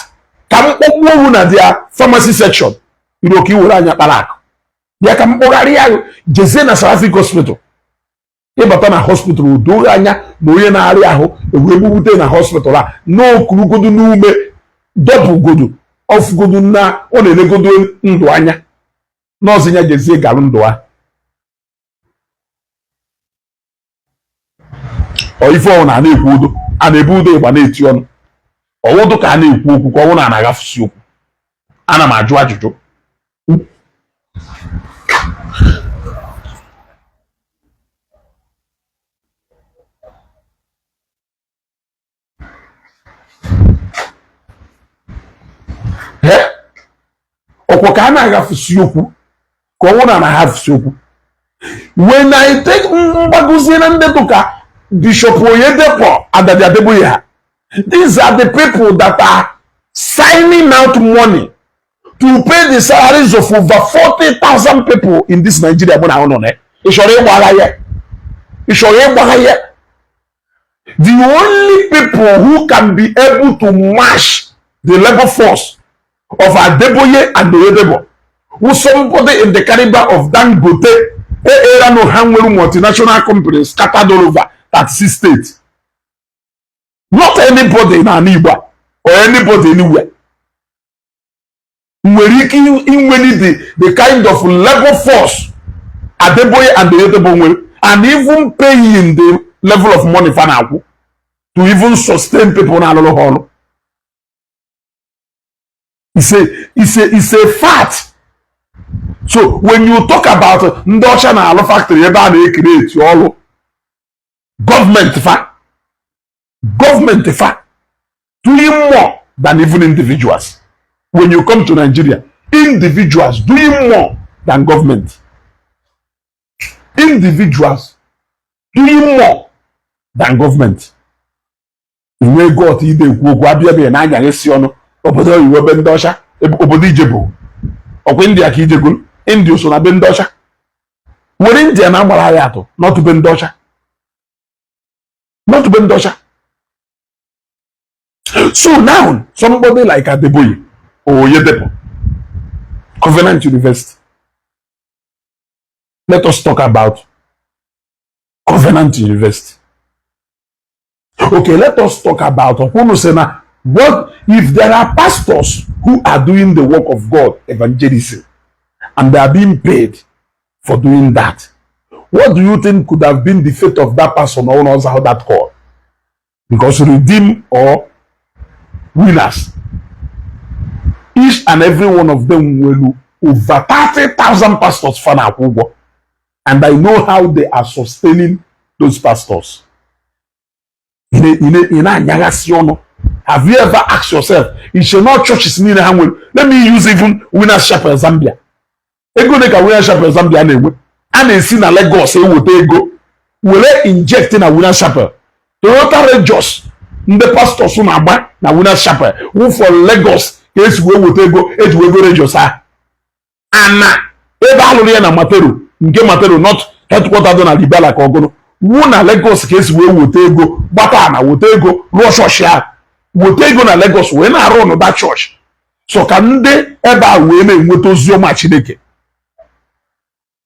Speaker 1: Ka m kpọgbuo owu na dia pharmacy section iro ka i were anya kpara akụ. Bịa ka m kpọgharịa ya, jezie na Seraphic Hospital. Ịbata na hospital, o doo anya na onye na-arịa ahụ ewee gbubute na hospital a n'okurugodu n'ume dọpụgodu ọfụgodu na ọ na-elegodo ndụ anya nọọsụ ya jezie galụ ndụ a. Ọ ife ọwụ na a na-ekwu udo, a na-ebu udo ịgba na-eti ọnụ ọwụdụ ka a na-ekwu okwu ka ọwụ na na-agafụsi okwu. Ana m ajụ ajụjụ. Ọkwa ka a na-agafụsi okwu ka ọwụ na na-agafụsi okwu. When I take mgbagozie na ndị dụka Bishop Oyedepo Adadi Adeboye ha, these are the people that are signing out money to pay the salaries of over 40,000 people in this Nigeria. Mụ na ahụ nọ na ị chọrọ ịgbagha ya, ị chọrọ ịgbagha ya. The only people who can be able to match the labor force of Adeboye and Oyedepo who somebody in the caliber of Dangote era no ha nwere multinational companies scattered all over 36 states. Not anybody na ala Igbo or anybody anywhere nwere ike inweli the kind of labor force Adeboye and Oyedepo nwere, and even paying the level of money fa na-akwụ to even sustain people na-alụrụ ha ọrụ. It's a fact. So when you talk about ndị ọcha na-alụ factory ebe a na-ecreate ọrụ, gọọmenti fa, gọọmenti fa doing more than even individuals. When you come to Nigeria, individuals doing more than government. Individuals doing more than government. Inwe ego ọtọ ide ekwu okwu abịa bịa na anya esi ọnụ obodo oyibo ebe ndị ọcha obodo ijebo ọkwa India ka ijegoro. India so na be ndị ọcha were India na agbara ya atụ n'otu be ndị ọcha, n'otu be ndị ọcha. So now somebody like Adeboye or Oyedepo, Covenant University, let us talk about Covenant University. Okay, let us talk about unu sị na what if there are pastors who are doing the work of God, evangelism, and they are being paid for doing that? What do you think could have been the fate of that person or knows how that call? Because Redeem or Winners, each and every one of them will over 30,000 pastors fa na-akwụ ụgwọ, and I know how they are sustaining those pastors. Ị na-anyaghasị ọnụ. Have you ever asked yourself, iche na churches niile ha nwere? Let me use even Winners Chapel Zambia. Ego ole ka Winners Chapel Zambia na-enwe? A na-esi na Lagos eweta ego were inject na Winners Chapel. Toyota Rangers ndị pastors na-agba na Winners Chapel wụ for Lagos ka esi wee weta ego eji wee go Rangers ahụ. Ana ebe alụrụ ya na Matero nke Matero not headquarter dị na Libala ka ọgụrụ wụ na Lagos ka esi wee weta ego gbata ana weta ego rụọ chọọchị ahụ, weta ego na Lagos wee na-arụ ọnụda chọọchị so ka ndị ebe a wee na-enweta ozi ọma Chineke.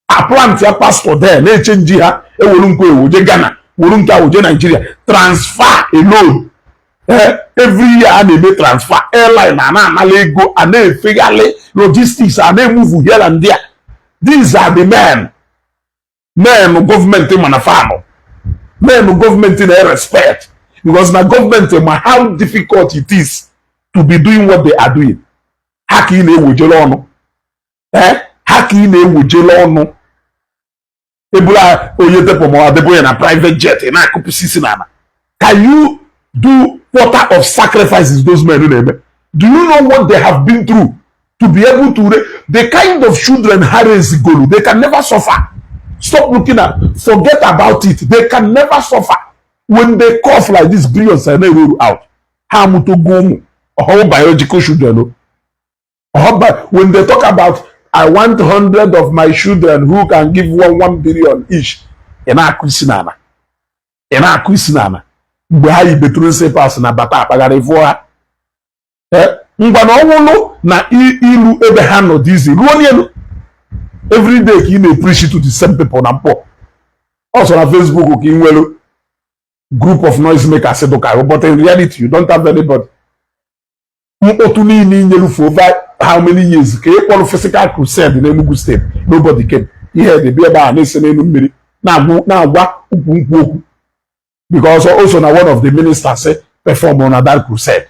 Speaker 1: Aplant ya pastor there na-eche nji ha ewuru nke ewoje Ghana, wuru nke awoje Nigeria, transfer alone. Every year a na-eme transfer, airline a na-anala ego, a na-efegharị logistics, a na-emove here and there. These are the men gọọmenti ma na fanụ men gọọmenti na-respect, because na gọọmenti ma how difficult it is to be doing what they are doing. Ha ka ị na-ewejere ọnụ, ha ka ị na-ewejere ọnụ. Ebula Oyedepo ma Adeboye na private jet na-akụpụsị isi n'ala. Can you do quarter of sacrifices those men na-eme? Do you know what they have been through to be able to the kind of children ha raise golu? They can never suffer. Stop looking at, forget about it. They can never suffer. When they cough like this, billions are na-eru out. Ha amụtogo ụmụ ọhụụ biological children. When they talk about I want 100 of my children who can give 1 billion each, ị na-akụ isi n'ala, ị na-akụ isi n'ala. Mgbe ha yi betru slippers na bata akpagharị fụọ ha. Ngwa, na ọnwụlụ na ilu ebe ha nọ dị izi ruo n'elu. Everyday ka ị na-epreach to the same people na Mkpọ. Ọsọ na Facebook ka ị nwere group of noise makers dụka, but in reality you don't have anybody. Mkpọtụ niile inyelu for over how many years ka ị kpọrọ physical crusade n'Enugu State, nobody came. Ihe dị bịa ebe a na-ese n'elu mmiri na-agwa ukwu nkwụ okwu because also na one of the ministers perform na that crusade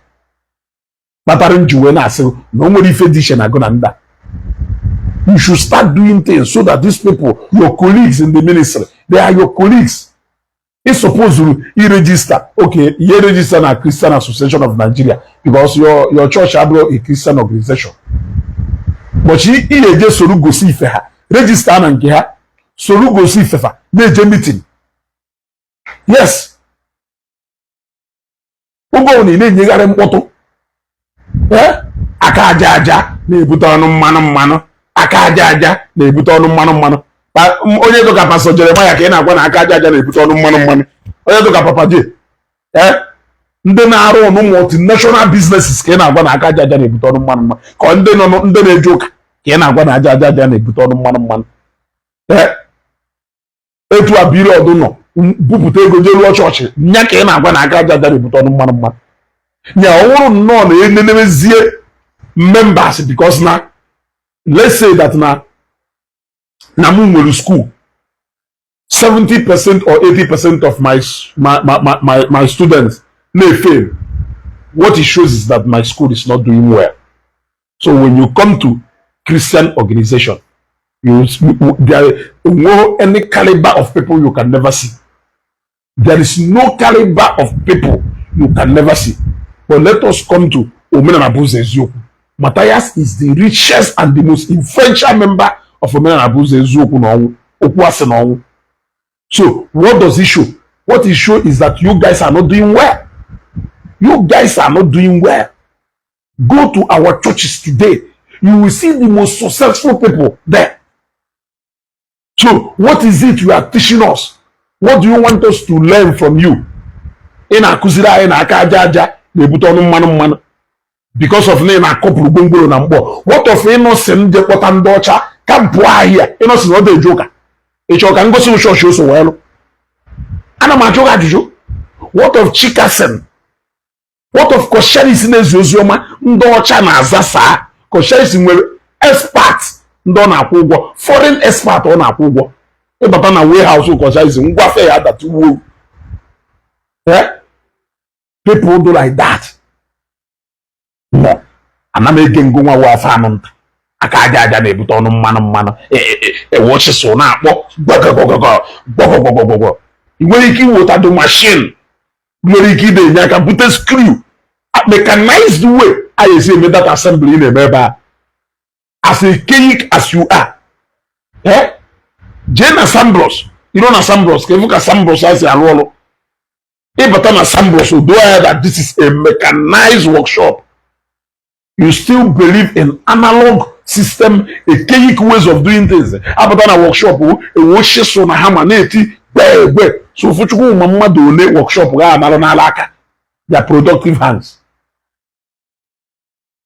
Speaker 1: kpatara nji wee na-asị na o nwere ife dị iche na gụ na nda. You should start doing things so that these people, your colleagues in the ministry, they are your colleagues. Ị suppose i register, okay, ihe register na Christian Association of Nigeria because your church abụrụ a Christian organization, but ị ga-eje soro gosi ife ha, register na nke ha, soro gosi ifefa na-eje meeting. Yes, oge ọbụla ị na-enyegharị mkpọtụ, aka aja aja na-ebute ọnụ mmanụ mmanụ, aka aja aja na-ebute ọnụ mmanụ mmanụ. Onye dụka Pastor Jeremiah ka ị na-agwa na aka aja aja na-ebute ọnụ mmanụ mmanụ. Onye dụka Papa J, ndị na-arụ ọnụ multinational businesses ka ị na-agwa na aka aja aja na-ebute ọnụ mmanụ mmanụ, ka ndị nọ ndị na-eje ụka ka ị na-agwa na aja aja aja na-ebute ọnụ mmanụ mmanụ. Etu a Blord nọ bupụta ego jee rụọ chọọchị nya ka ị na-agwa na aka aja aja na-ebute ọnụ mmanụ mmanụ. Nya ọ bụrụ nnọọ na enenemezie members, because na let's say that na mụ nwere school, 70% or 80% of my students na-fail. What it shows is that my school is not doing well. So when you come to Christian organization, you there no any caliber of people you can never see. There is no caliber of people you can never see. But let us come to Omenala Bụ Ụzọ Eziokwu. Matthias is the richest and the most influential member of Omenala Bụ Ụzọ Eziokwu na ọnwụ okwu asị na ọnwụ. So what does it show? What it show is that you guys are not doing well. You guys are not doing well. Go to our churches today, you will see the most successful people there. So what is it you are teaching us? What do you want us to learn from you? Ị na-akụziri anyị na aka aja aja na-ebute ọnụ mmanụ mmanụ because of na ị na-akọpụrụ gwongworo na Mkpọ. What of Innocent je kpọta ndị ọcha ka m pụọ ahịa? Innocent ọ dị eje ụka. Ị chọrọ ka ngosi chọọchị o so wee lụ? Ana m ajụ gị ajụjụ. What of Chikason? What of Coscharis na-ezi ozi ọma ndị ọcha na-aza saa? Coscharis nwere expert ndị ọ na-akwụ ụgwọ, foreign expert ọ na-akwụ ụgwọ. Ịbata na warehouse Coscharis, ngwafe ya adatuwo. People do like that. No, ana m ege ngụ nwa afọ anụ nta aka aja aja na-ebute ọnụ mmanụ mmanụ. Ewọchịsụ na-akpọ gwagwagwagwagwa gwagwagwagwagwa. Ị nwere ike iweta machine nwere ike ide enye aka bute screw, mechanized way a esi eme that assembly ị na-eme ebe a, as archaic as you are. Jee na Sambros, iro na Sambros ka ịfụ ka Sambros a si arụ ọrụ. Ịbata na Sambros, do anya that this is a mechanized workshop. You still believe in analog system, archaic ways of doing things. Apụta na workshop, ewe chisel na hammer na-eti gbegbe. So ofuchukwu ma mmadụ ole workshop ga amarụ n'ala aka, their productive hands.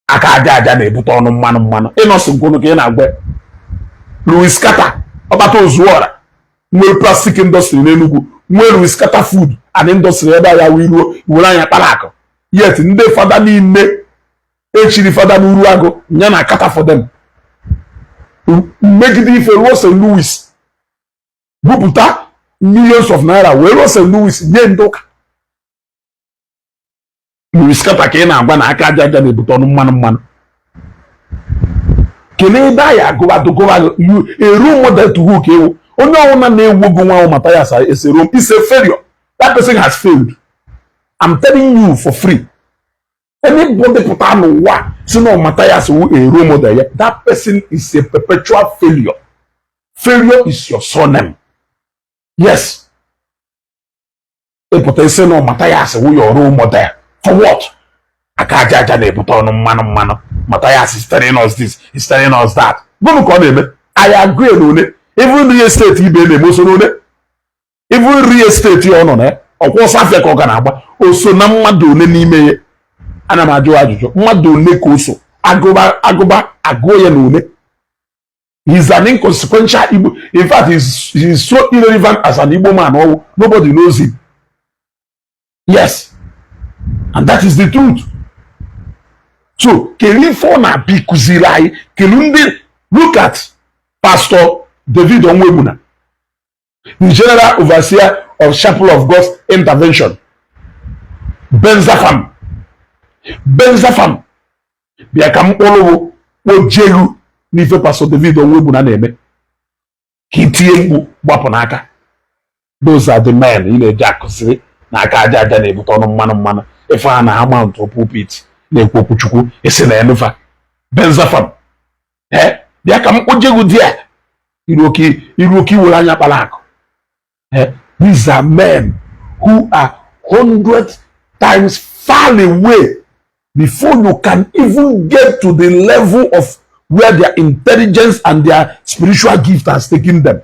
Speaker 1: Aka aja aja na-ebute ọnụ mmanụ mmanụ. Ịnọsị nkwụnụ ka ị na-agwa Louis Carter ọkpata ozuọra nwere plastic industry n'Enugu, nwee Louis Carter Food and Industry ebe a ya wee ruo were anya kpara akụ. Yet ndị fada niile echiri fada n'uru agụ ya na kata for them megide ife ruo St. Louis bupụta millions of naira wee ruo St. Louis nye ndị ụka. Louis Carter ka ị na-agwa na aka aja aja na-ebute ọnụ mmanụ mmanụ. Kelee ebe anyị agụba dụgụba a role model to who ka ewu onye ọbụla na-ewu gị nwa ahụ Mathias esero is a failure. That person has failed, I'm telling you for free. Anybody pụta n'ụwa si na Mathias wu a role model ya, that person is a perpetual failure. Failure is your surname. Yes, ịpụta isi na Mathias wu your role model for what? Aka aja aja na-ebute ọnụ mmanụ mmanụ. Mathias is telling us this, is telling us that. Gịnị ka ọ na-eme? I agree na one even real estate ibe na-eme oso n'one even real estate ọ nọ na ọkwa ọsọ afịa ka ọ ga na-agba oso na mmadụ one n'ime ya. Ana m ajụ ajụjụ, mmadụ ole ka o so agụba agụba agụọ ya na ole? He's an inconsequential Igbo. In fact, he's so irrelevant as an Igbo man. Oh, nobody knows him. Yes, and that is the truth. So kedu ife ọ na-abịa ịkụziri anyị? Kedu ndị? Look at Pastor David Onwuegbuna, the general overseer of Chapel of God's Intervention, Benzafam. Benzafam, bịa ka mkpụrụ kpojelu n'ife Pastor David Onwuegbuna na-eme ka itinye mkpu gbapụ n'aka. Those are the men ị na-eji akụziri na aka aja aja na-ebute ọnụ mmanụ mmanụ. Ife ha na ha mount pulpit na-ekwu okwu Chukwu esi na enufa. Benzafam, ee, bịa ka m kpojegu di a iru oke iru oke iwere anya kpara akụ. These are men who are 100 times far away. Before you can even get to the level of where their intelligence and their spiritual gift has taken them,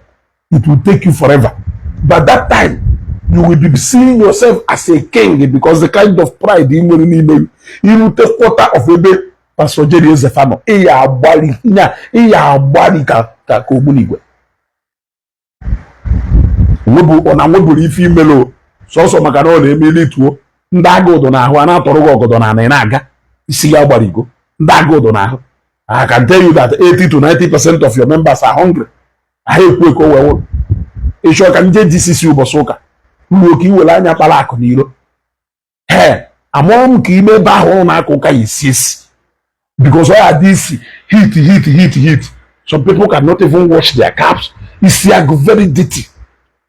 Speaker 1: it will take you forever. By that time, you will be seeing yourself as a king, because the kind of pride ị nwere n'ime gị, irute quarter of ebe Pastor Jerry Ezefa nọ, ị ya agbali nya, ị ya agbali ka ogbunigwe. Nwebụ ọ na nwebụrụ ife imelo sọsọ maka na ọ na-eme ilituo ndị agụụdụ n'ahụ a na-atọrọ gị ọgọdọ na ana ị na-aga isi ya gbara igo ndị agụụdụ n'ahụ. I can tell you that 80 to 90% of your members are hungry. Ha ekwu eko wee wụrụ ịchọ ka nje GCC ụbọchị ụka ruo ka iwere anya kpara akụ n'iro. Ee, amụrụ m ka ime ebe ahụ ụnụ na-aka ụka ya esi esi, because ọ ya dị isi heat, heat, heat, heat. Some people cannot even wash their caps. Isi agụ very dirty.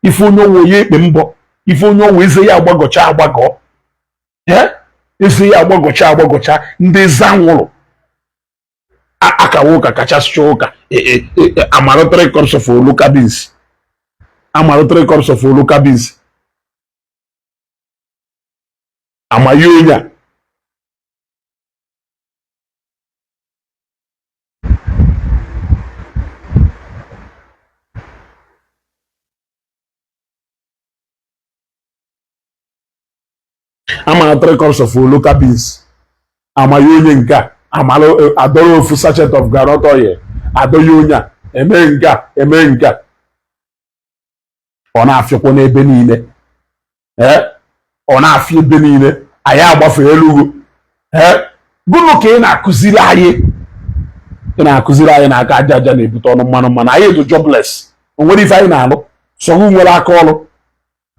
Speaker 1: Ife onye onwe ya ekpe mbọ, ife onye onwe eze ya agbagọcha agbagọ, ee, eze ya agbagọcha agbagọcha. Ndị eze anwụrụ akawa ụka kachasị ụka amarụ 3 cups of local beans, amarụ 3 cups of local beans, amaghị onye a. Amara 3 cups of local beans, amaghị onye nke a, amara adọrọ ofu sachet of groundnut oil adọghị onye a, eme nke a, eme nke a. Ọ na-afịakwa n'ebe niile. Ee, ọ na-afịa ebe niile. Anyị agbafe elu. Ee, gụnụ ka ị na-akụziri anyị? Ị na-akụziri anyị na aka aja aja na-ebute ọnụ mmanụ mmanụ. Anyị dị jobless, o nwere ife anyị na-alụ. Sọgụ nwere aka ọrụ,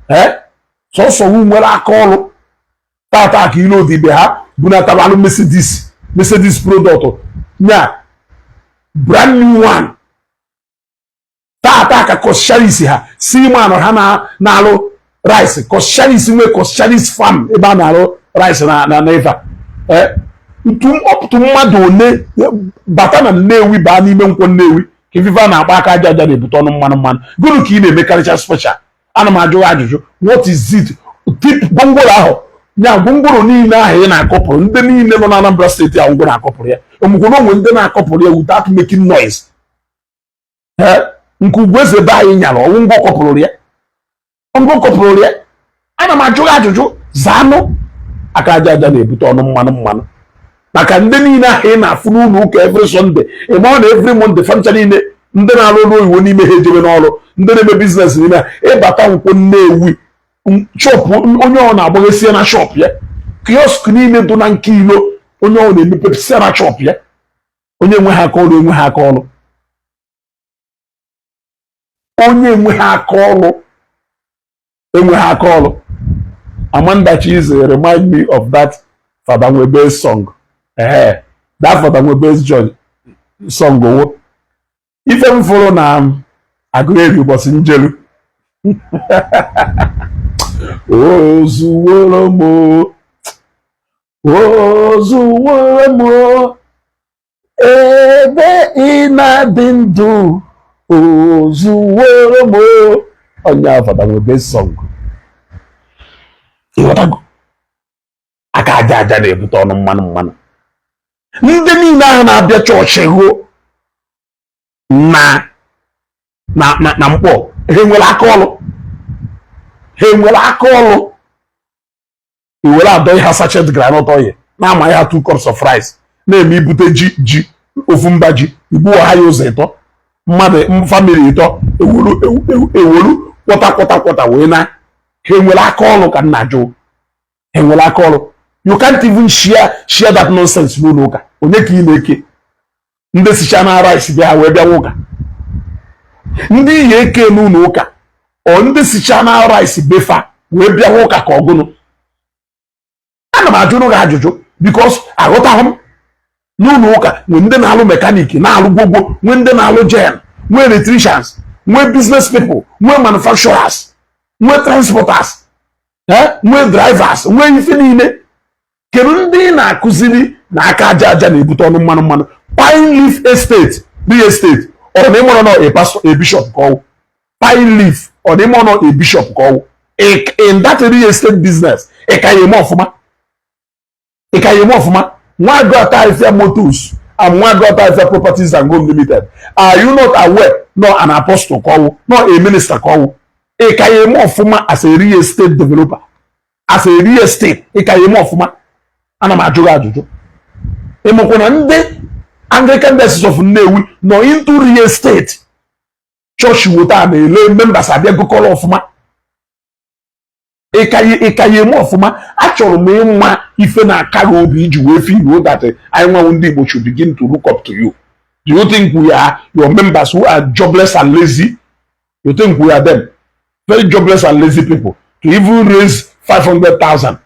Speaker 1: ee, sọsọ nwere aka ọrụ. Tata ka ile odibe ha bunatabalụ Mercedes, Mercedes product nya, brand new one. Tata ka Coscharis ha seaman ha na-alụ rice. Coscharis nwe Coscharis farm ebe a na-alụ rice na ife a ntu ọpụtụ mmadụ one bata na Nnewi, baa n'ime nkwọ Nnewi ka ifife a na-akpa aka aja aja na-ebute ọnụ mmanụ mmanụ. Gụnụ ka ị na-emekarịcha special? Ana m ajụ ajụjụ, what is it? Tip gwongworo ahụ nya, gwongworo niile ahụ ị na-akọpụrụ ndị niile nọ na Anambra Steeti ahụ, ngworo akọpụrụ ya omụkwụ onwe ndị na-akọpụrụ ya without making noise. Ee, nke ugwu eze be anyị nyara ọnwụ ngwọ kọpụrụ ya, ngwọ kọpụrụ ya. Ana m ajụ gị ajụjụ, zaanụ. Aka aja aja na-ebute ọnụ mmanụ mmanụ, maka ndị niile ahụ ị na-afụ n'ụlọ ụka every Sunday, ị ma na every Monday fancha niile, ndị na-arụ ọrụ oyibo n'ime ha ejebe n'ọrụ, ndị na-eme business n'ime ha. Ịbata nkwụ Nnewi, shop onye ọ na-agbaghesie na shop ya, kiosk niile dị na nke ilo onye ọ na-emepe sie na shop ya. Onye nwe ha aka ọrụ, enwe ha aka ọrụ, onye enwe ha aka ọrụ, enwe ha aka ọrụ. Amanda Chize remind me of that Fada Nwebe song. Ee, that Fada Nwebe joy song owo ife m fụrụ na Agụleri ụbọchị njelu ozuworo m, ozuworo m ebe ị na-adị ndụ, ozuworo m. Onye Fada Nwebe song, ịghọtago? Aka aja aja na-ebute ọnụ mmanụ mmanụ. Ndị niile ahụ na-abịa chọọchị hụ na mkpọ, ha enwere aka ọrụ? Ha enwere aka ọrụ? Iwere adọ ha sachet groundnut oil. Na-ama ya 2 cups of rice, na-eme ibute ji ji ofu mba ji, igbuo ha ya ụzọ ịtọ, mmadụ family ịtọ ewolu ewolu kwọta kwọta kwọta wee na. Ha enwere aka ọrụ ka nna jụ? Ha enwere aka ọrụ? You can't even share that nonsense n'ụlọ ụka. Onye ka ị na-eke? Ndị sicha na rice bịa wee bịawa ụka, ndị ihe eke n'ụlọ ụka, ọ ndị sicha na rice befa wee bịawa ụka ka ọgụnụ? Ana m ajụrụ gị ajụjụ because aghọtaghị m. N'ụlọ ụka nwee ndị na-alụ mechanic, na-alụ gwogwo, nwee ndị na-alụ gen, nwee electricians, nwee business people, nwee manufacturers, nwee transporters, nwee drivers, nwee ife niile. Kedu ndị ị na-akụziri na aka aja aja na-ebute ọnụ mmanụ mmanụ? Pine Leaf Estate, real estate, ọ na ịmụrụ nọ a pastor, a bishop ka ọwụ? Pine Leaf, ọ na ịmụrụ nọ a bishop ka ọwụ? In that real estate business, ị ka ya eme ọfụma? Ị ka ya eme ọfụma? Nwagọta Motors and Nwagọta Properties and Home Limited, are you not aware no an apostle ka ọwụ, no a minister ka ọwụ? Ị ka ya eme ọfụma as a real estate developer, as a real estate? Ị ka ya eme ọfụma? Ana m ajụ gị ajụjụ. Ịmụkwa na ndị Anglican Diocese of Nnewi nọ into real estate, chọọchị wota na-ele members abịa gụkọrọ ọfụma. Ịka ya eme ọfụma? Achọrọ m ịma ife na-aka gị obi iji wee feel that anyị nwanwu ndị Igbo should begin to look up to you. Do you think we are your members who are jobless and lazy? You think we are them, very jobless and lazy people, to even raise 500,000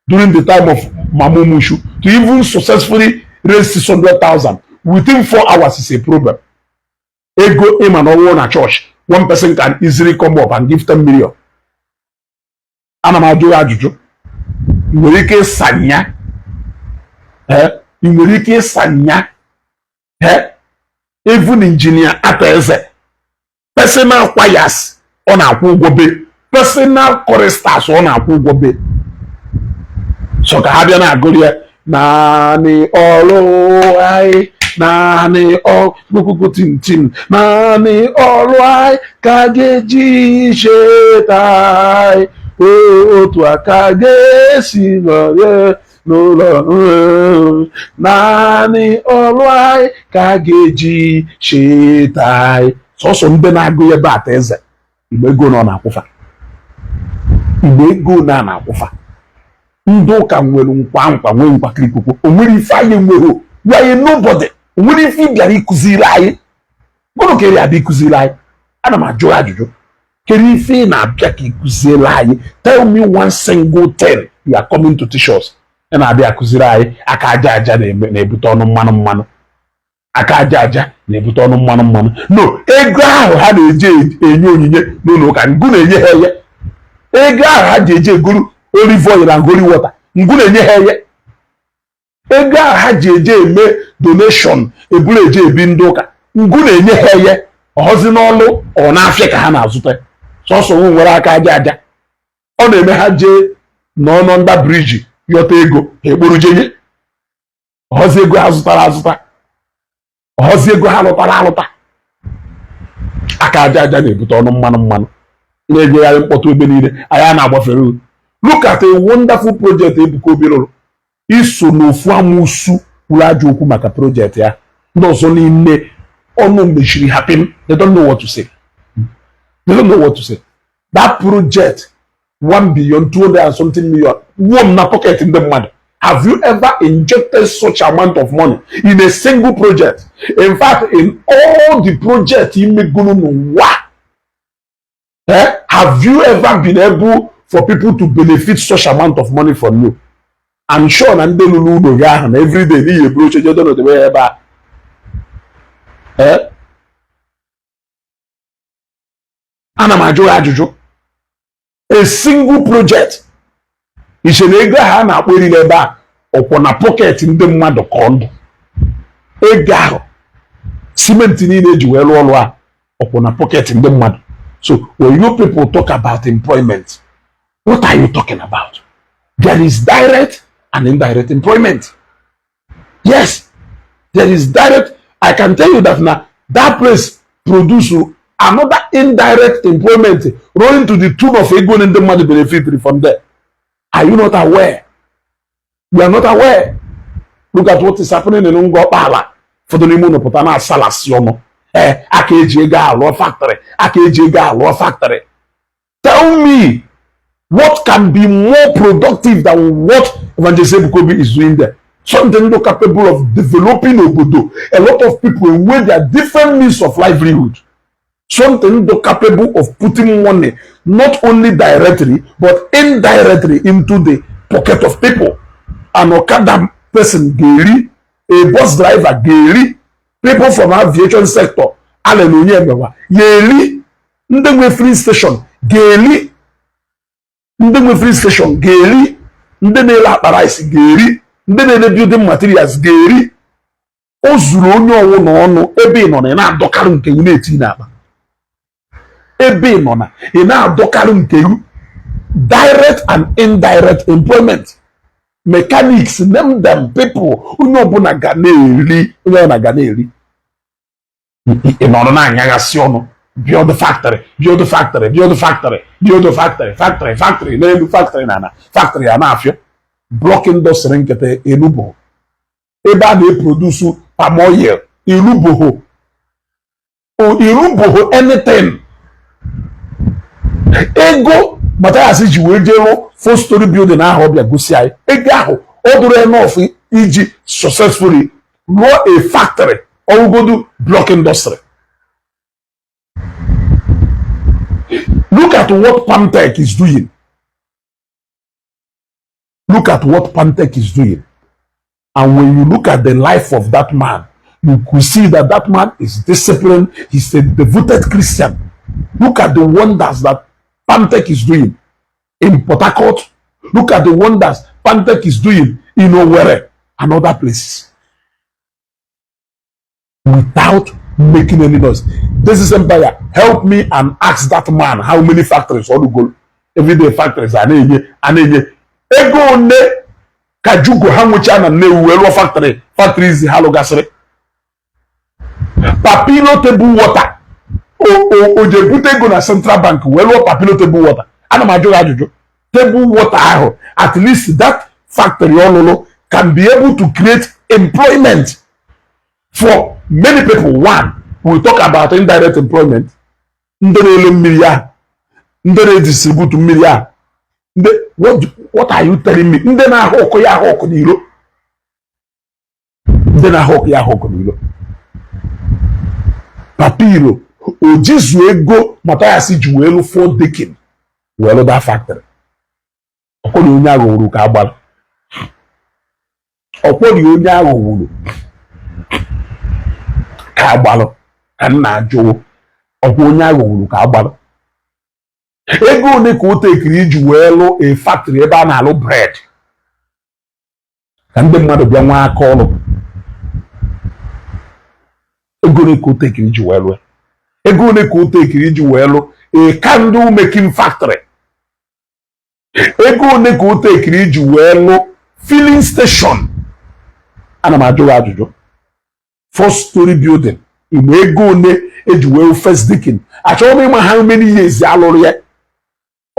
Speaker 1: during the time of Mamumushu, to even successfully raise 600,000 within 4 hours is a problem? Ego ịma na ọwụ na church, one person can easily come up and give 10 million. Ana m ajụ ya ajụjụ. Ị nwere ike ịsanya? Ị nwere ike ịsanya? Even Engineer Arthur Eze, personal choirs ọ na-akwụ ụgwọ be, personal choristers ọ na-akwụ ụgwọ be, so ka ha bịa na-agụrụ ya naanị ọrụ anyị, naanị ọkpụkpụ tintin, naanị ọrụ anyị ka ga-eji cheta anyị, otu aka ga-esi nọrọ n'ụlọ, naanị ọrụ anyị ka ga-eji cheta anyị. Sọsọ ndị na-agụ ya ebe ata eze igbe ego nọ na-akwụfa, igbe ego na na-akwụfa. Ndị ụka nwere nkwa nkwa, nwee nkwakịrịkwukwu. O nwere ife anyị nwere? We are nobody. O nwere ife ị bịara ịkụziri anyị? Gụnụ ka ị abịa ịkụziri anyị? Ana m ajụ ajụjụ. Kedu ife ị na-abịa ka ịkụziere anyị? Tell me one single thing you are coming to teach us. Ị na-abịa akụziri anyị aka aja aja na-ebute ọnụ mmanụ mmanụ, aka aja aja na-ebute ọnụ mmanụ mmanụ. No ego ahụ ha na-eji enye onyinye n'ụlọ ụka, ngụ na-enye ha eye. Ego ahụ ha ji eji egoro olive oil and holy water, ngụ na-enye ha eye. Ego ahụ ha ji eje eme donation eburu eje ebi ndị ụka, ngụ na-enye ha eye. Ọhọzi n'ọlụ ọ na-afịa ka ha na-azụta. Sọsọ nwe nwere aka aja aja, ọ na-eme ha jee nọ nda bridge yọta ego, ha ekporo jenye. Ọhọzi ego ha zụtara azụta, ọhọzi ego ha lụtara alụta. Aka aja aja na-ebute ọnụ mmanụ mmanụ, na-enyegharị mkpọtụ ebe niile anyị a na-agbafere. Look at a wonderful project Ebuka Obi rụrụ. Iso n'ofu amụsụ kwuru ajọ okwu maka project ya, ndị ọzọ niile ọnụ mechiri ha pim. They don't know what to say. They don't know what to say. That project, 1 billion 200 and something million, wom na pocket ndị mmadụ. Have you ever injected such amount of money in a single project? In fact, in all the projects imegoro n'ụwa, eh, have you ever been able for people to benefit such amount of money from you? I'm sure na ndị lụrụ ụlọ gị ahụ na everyday n'ihi eburu oche jedo n'odebe ya ebe a. Eh? Ana m ajụ ya ajụjụ. A single project, iche na ego ahụ a na-akpọ eriri ebe a, ọkwọ na pocket ndị mmadụ ka ọ ndụ? Ego ahụ, simenti niile eji wee rụọ ọrụ a, ọkwọ na pocket ndị mmadụ? So when you people talk about employment, what are you talking about? There is direct and indirect employment. Yes, there is direct. I can tell you that now that place produce another indirect employment running to the tune of ego ndị mmadụ benefit from there. Are you not aware? We are not aware. Look at what is happening in Ngor Okpala. Ụfọdụ n'ime unu pụta na-asalasị ọnụ. Ee, aka eji ego alụọ factory, aka eji ego alụọ factory. Tell me what can be more productive than what Evangelist Ebuka Obi is doing there? Something no capable of developing obodo. A lot of people with their different means of livelihood. Something no capable of putting money not only directly but indirectly into the pocket of people. An Okada person ga-eri, a bus driver ga-eri, people from aviation sector, Allen Onyemewa ga-eri, ndị nwe filling station ga-eri, ndị nwe filling station ga-eri, ndị na-ele akpa rice ga-eri, ndị na-ele building materials ga-eri. O zuru onye ọwụ na ọnụ. Ebe ị nọ na ị na-adọkarị nke gị na-eti n'akpa, ebe ị nọ na ị na-adọkarị nke gị. Direct and indirect employment, mechanics, name them, people, onye ọbụla ga na-eri, onye ọbụla ga na-eri. Ị nọrọ na-anyaghasị ọnụ, build factory, build factory, build factory, build factory, factory, factory n'elu, factory na ana, factory a na-afịọ. Block industry nkịta elubo, ebe a na-eproduce palm oil iluboho, iluboho anything. Ego Mathias ji wee jee rụọ four story building ahụ ọ bịa gosi anyị, ego ahụ ọ dụrụ enough iji successfully rụọ a factory, ọrụgodu block industry. Look at what Pantech is doing. Look at what Pantech is doing. And when you look at the life of that man, you could see that that man is disciplined. He's a devoted Christian. Look at the wonders that Pantech is doing in Port Harcourt. Look at the wonders Pantech is doing in Owerri and other places. Without making any noise. This is Empire. Help me and ask that man how many factories all go. Everyday factories a na-enye a na-enye ego one ka Jugo ha nwechaa na Nnewi wee rụọ factory, factories ha lụgasịrị. Papilo table water, o je bute ego na Central Bank wee lụọ Papilo table water? Ana m ajụ gị ajụjụ. Table water ahụ, at least that factory ọlụlụ can be able to create employment for many people. One, we talk about indirect employment. Ndị na-ele mmiri ahụ, ndị na-edistribute mmiri ahụ, ndị what are you telling me? Ndị na-ahụ ọkụ ya ahụ ọkụ n'iro, ndị na-ahụ ọkụ ya ahụ ọkụ n'iro. Papiro o jizu ego Mathias ji wee lụ four decking wee lụ that factory? Ọkwọrị onye aghọwuru ka agbara, ọkwọrị onye aghọwuru ka agbalụ ka m na-ajụ. Ọkwa onye aghọwuru ka agbalụ. Ego ole ka o tekiri iji wee lụ a factory ebe a na-alụ bread ka ndị mmadụ bịa nwee aka ọrụ? Ego ole ka o tekiri iji wee lụọ? Ego ole ka o tekiri iji wee lụ a candle making factory? Ego ole ka o tekiri iji wee lụ filling station? Ana m ajụ gị ajụjụ. First story building, mgbe ego ole eji wee first decking? Achọghị m ịma how many years alụrụ ya.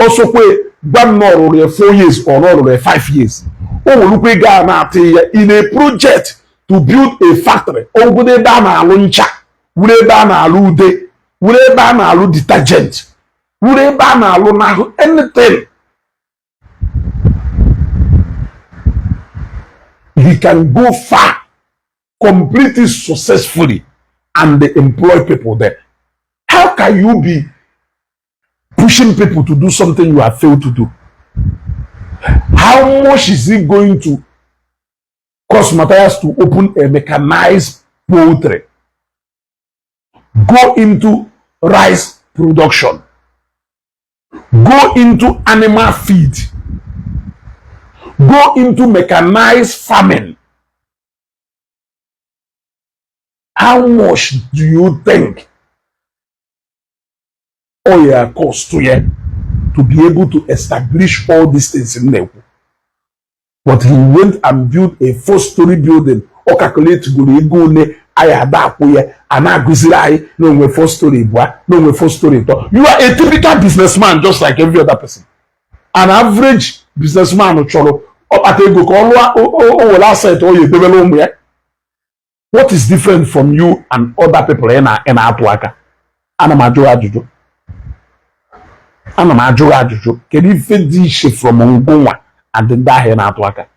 Speaker 1: Ọsọkwe gwa m na ọ rụrụ ya 4 years or na ọ rụrụ ya 5 years, o werukwa ego a na-atụ ya in a project to build a factory, ogodo ebe a na-alụ ncha, wuru ebe a na-alụ ude, wuru ebe a na-alụ detergent, wuru ebe a na-alụ n'ahụ, anything. He can go far, complete it successfully and employ people there. How can you be pushing people to do something you have failed to do? How much is it going to cost Matthias to open a mechanized poultry, go into rice production, go into animal feed, go into mechanized farming? How much do you think oil cost to ya to be able to establish all these things in Nnewi? But he went and built a four-story building. Ọ calculate goro ego ole anyị ada akwụ ya, a na-agụziri anyị na onwe four story bụa na onwe four story tọ. You are a typical businessman just like every other person. An average businessman chọrọ Ọ kpata ego ka ọ lụọ, o were asset ọ ya edobere ụmụ ya. What is different from you and other people ị na-atụ aka? Ana m ajụ ajụjụ, ana m ajụ ajụjụ. Kedu ife dị iche from ngụnwa and ndị ahụ ị na-atụ aka?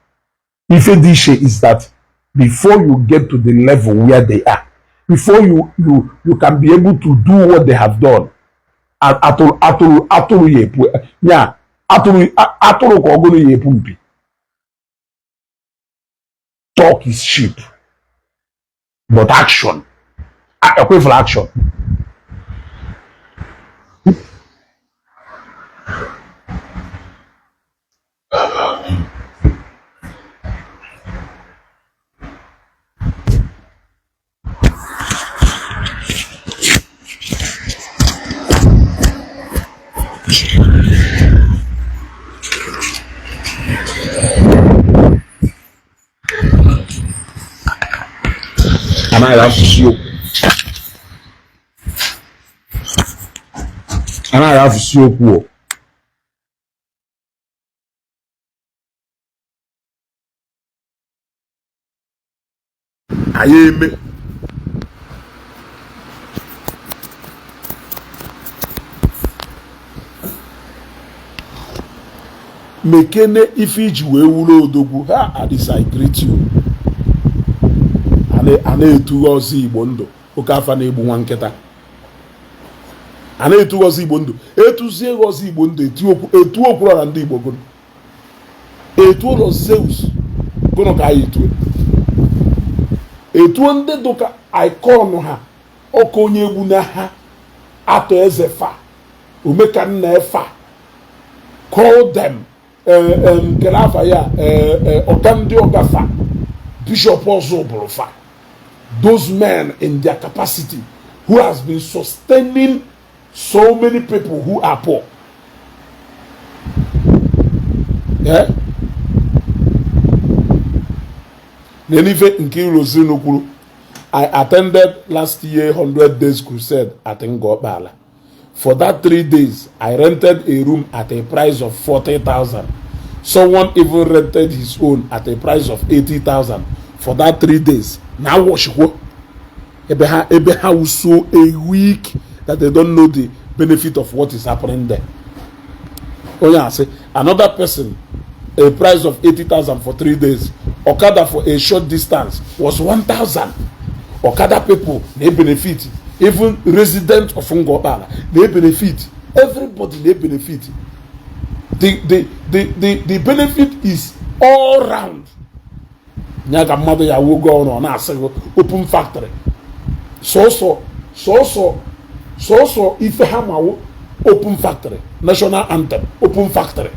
Speaker 1: Ife dị iche is that before you get to the level where they are, before you can be able to do what they have done, atụrụ atụrụ atụrụ ya epu ya, atụrụ atụrụ ka ọgụrụ ya epu mpi. Talk is cheap, but action ekwefuru action. Anaghị afụsi okwu, anaghị afụsi okwu o. Anyị eme mekene ife iji wee wuru odogwu ha. Adisa, I greet you. A na-etughe ọzọ Igbo ndụ, oke afa na-egbu nwa nkịta. A na-etughe ọzọ Igbo ndụ, etuzie ọzọ Igbo ndụ, etu okwuru na ndị Igbo gụrụ etu ụlọ Zeus gụrụ ka anyị etue etuo ndị dụka icon ha ọkụ onye egbu na ha atọ eze fa omekanna efa, call them nkele afa ya, ọga ndị ọga fa, bishop ọzọ bụrụ fa. Those men in their capacity who has been sustaining so many people who are poor. Yeah? N'enife nke Irozinu kwuru, I attended last year 100 days crusade at Ngokpala. For that 3 days, I rented a room at a price of 40,000. Someone even rented his own at a price of 80,000 for that 3 days. Now watch what? Ebe ha so a week that they don't know the benefit of what is happening there. Oh yeah, say another person, a price of 80,000 for 3 days. Okada for a short distance was 1,000. Okada people, they benefit. Even residents of Ngokpala, they benefit. Everybody, they benefit. The benefit is all round. Nya ka mmadụ ya wogo ọrụ ọ na-asị gị open factory. Sọsọ sọsọ sọsọ ife ha mawo open factory, national anthem, open factory,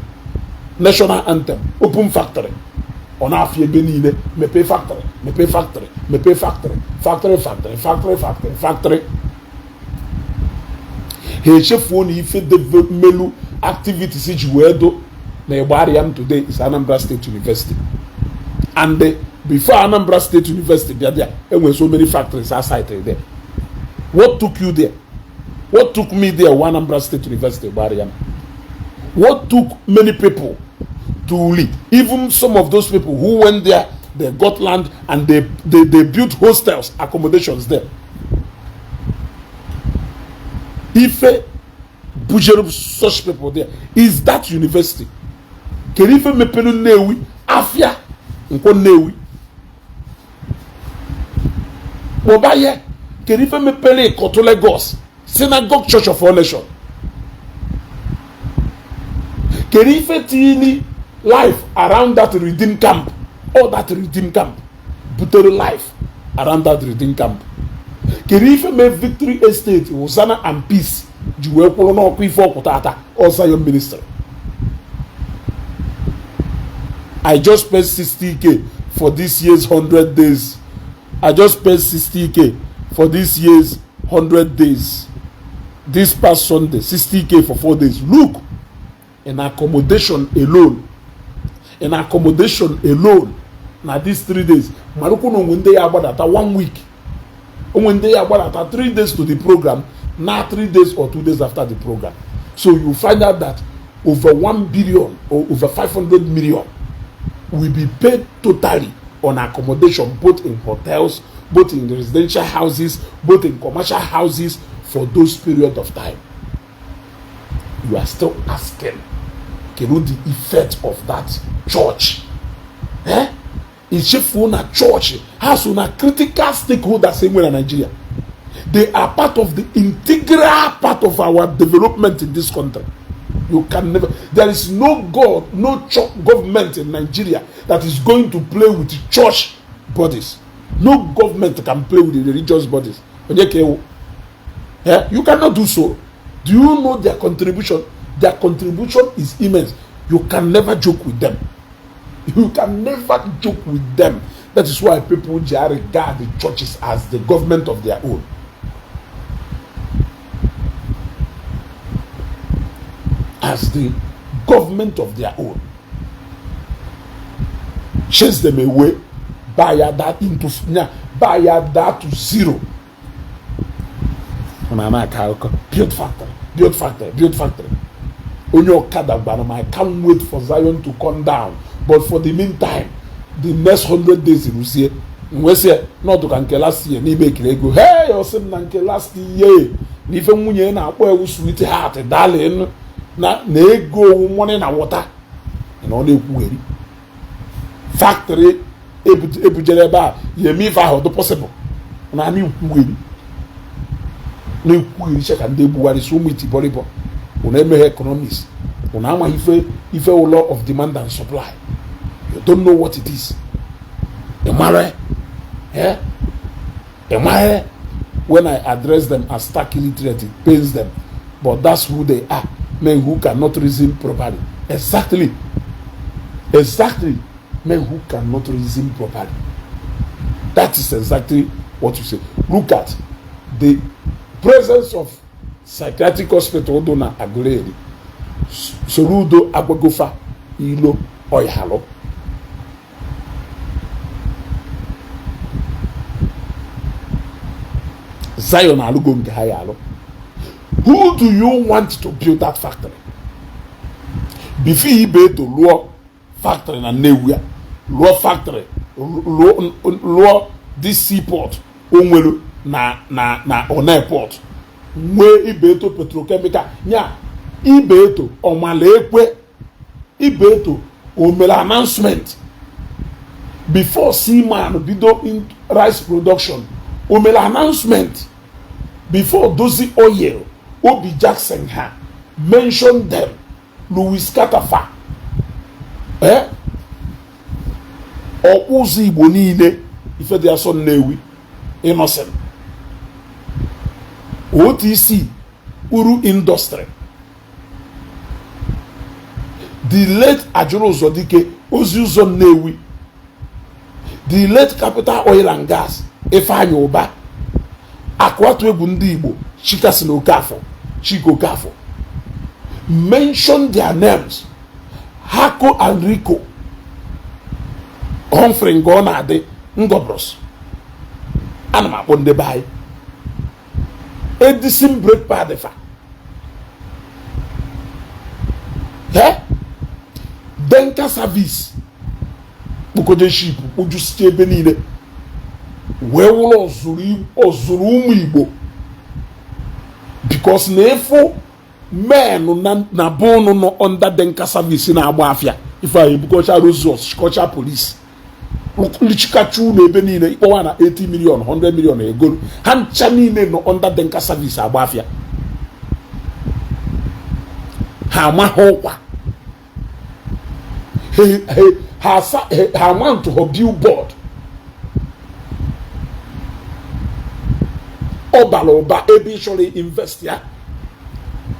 Speaker 1: national anthem, open factory. Ọ na-afịa ebe niile, mepee factory, mepee factory, mepee factory, factory, factory, factory, factory, factory. Ha echefuo na ife melu activities ji wee do na Igbariam today is Anambra State University. And before Anambra State University bịa there, enwere so many factories outside there. What took you there? What took me there was Anambra State University, Igbariam. What took many people to Uli? Even some of those people who went there, they got land and they built hostels, accommodations there. Ife bujere such people there is that university. Kedu ife mepere Nnewi afia nkwọ Nnewi kpọba ya? Kedu ife mepere Ikotun Lagos, Synagogue Church of All Nations? Kedu ife tili life around that Redeem Camp? All that Redeem Camp butere life around that Redeem Camp. Kedu ife mee Victory Estate, Hosanna and Peace ji wee kwụrụ n'ọkụ ife ọkwụta ata all Zion Ministry? I just paid 60k for this year's 100 days. I just paid 60k for this year's 100 days. This past Sunday, 60k for 4 days. Look, in accommodation alone, in accommodation alone, na these 3 days, marukwu na onwe ndị ya agbadata 1 week. Onwe ndị ya agbadata 3 days to the program, na 3 days or 2 days after the program. So you find out that over 1 billion or over 500 million Will be paid totally on accommodation, both in hotels, both in residential houses, both in commercial houses, for those period of time. You are still asking, kedu the effect of that church? Eh, ichefuo na church ha so na critical stakeholders enwere na Nigeria. They are part of the integral part of our development in this country. You can never, there is no God, no church government in Nigeria that is going to play with church bodies. No government can play with the religious bodies. Onye ka ewu? Eh? You cannot do so. Do you know their contribution? Their contribution is immense. You can never joke with them. You can never joke with them. That is why people regard the churches as the government of their own, as the government of their own. Chase them away, buy that into buy that to zero. Na aka akụkọ build factory, build factory, build factory. Onye ọkada gwara m, "I can't wait for Zion to come down, but for the meantime, the next 100 days rusie nwesịa n'ọdụ ka nke last year n'ime ekiri ego." Hey, ọsị m na nke last year na ife nwunye na-akpọ ewu sweet heart, darling, na ego owu money na water na ọ na-ekwugheri factory ebujere ebe a ya eme ife ahụ dị possible na na-ekwugheri na-ekwugheri che ka ndị egbugharịsị ụmụ itibọrịbọ. Unu emeghe economics, unu amaghị ife ife law of demand and supply. You don't know what it is. Ị mara, eh? Ị mara, when I address them as stark illiterate, it pains them, but that's who they are, men who cannot reason properly. Exactly, exactly, men who cannot reason properly. That is exactly what you say. Look at the presence of psychiatric hospital do na Aguleri. Soludo agwagofa ilo ọyalụ. Zion alụgo nke ha ya alụ. Who do you want to build that factory? Before Ibeto lụọ factory na Nnewi, a lụọ factory, lụọ this seaport o nwere na Onne Port, nwee Ibeto Petrochemical nya. Ibeto ọmala ekwe, Ibeto o mere announcement before Seaman bido in rice production, o mere announcement before Dozie Oil, Obi Jackson ha, mention them, Louis Katafa, eh, ọkpụ ụzọ Igbo niile, ife dị asọ Nnewi, Innocent, OTC, Uru Industry, the late Ajụrụ Ụzọdike, Ozi Ụzọ Nnewi, the late Capital Oil and Gas, Ifeanyi Ụba, Akụatụ Egwu ndị Igbo, Chikasi na Okafọ, Chike Okafọ, mention their names, Hako and Rico, Humphrey nke ọ na-adị Ngobros. Ana m akpọ ndị be anyị Edison brake pad fa, eh? Denka Service kpokoje ship kpojusicha ebe niile wee wụrụ ọzụrụ ụmụ Igbo, because na ịfụ men na bụnụ nọ under Denka Service na-agba afịa ife anyị ebukọcha Rosos, chịkọcha police, lichikacha ụlọ ebe niile, ịkpọwa na 80 million, 100 million egoro ha ncha niile nọ under Denka Service agba afịa. Ha amaghị ụkwa ha amount họ billboard. Ọ bara ụba ebe ị chọrọ invest ya.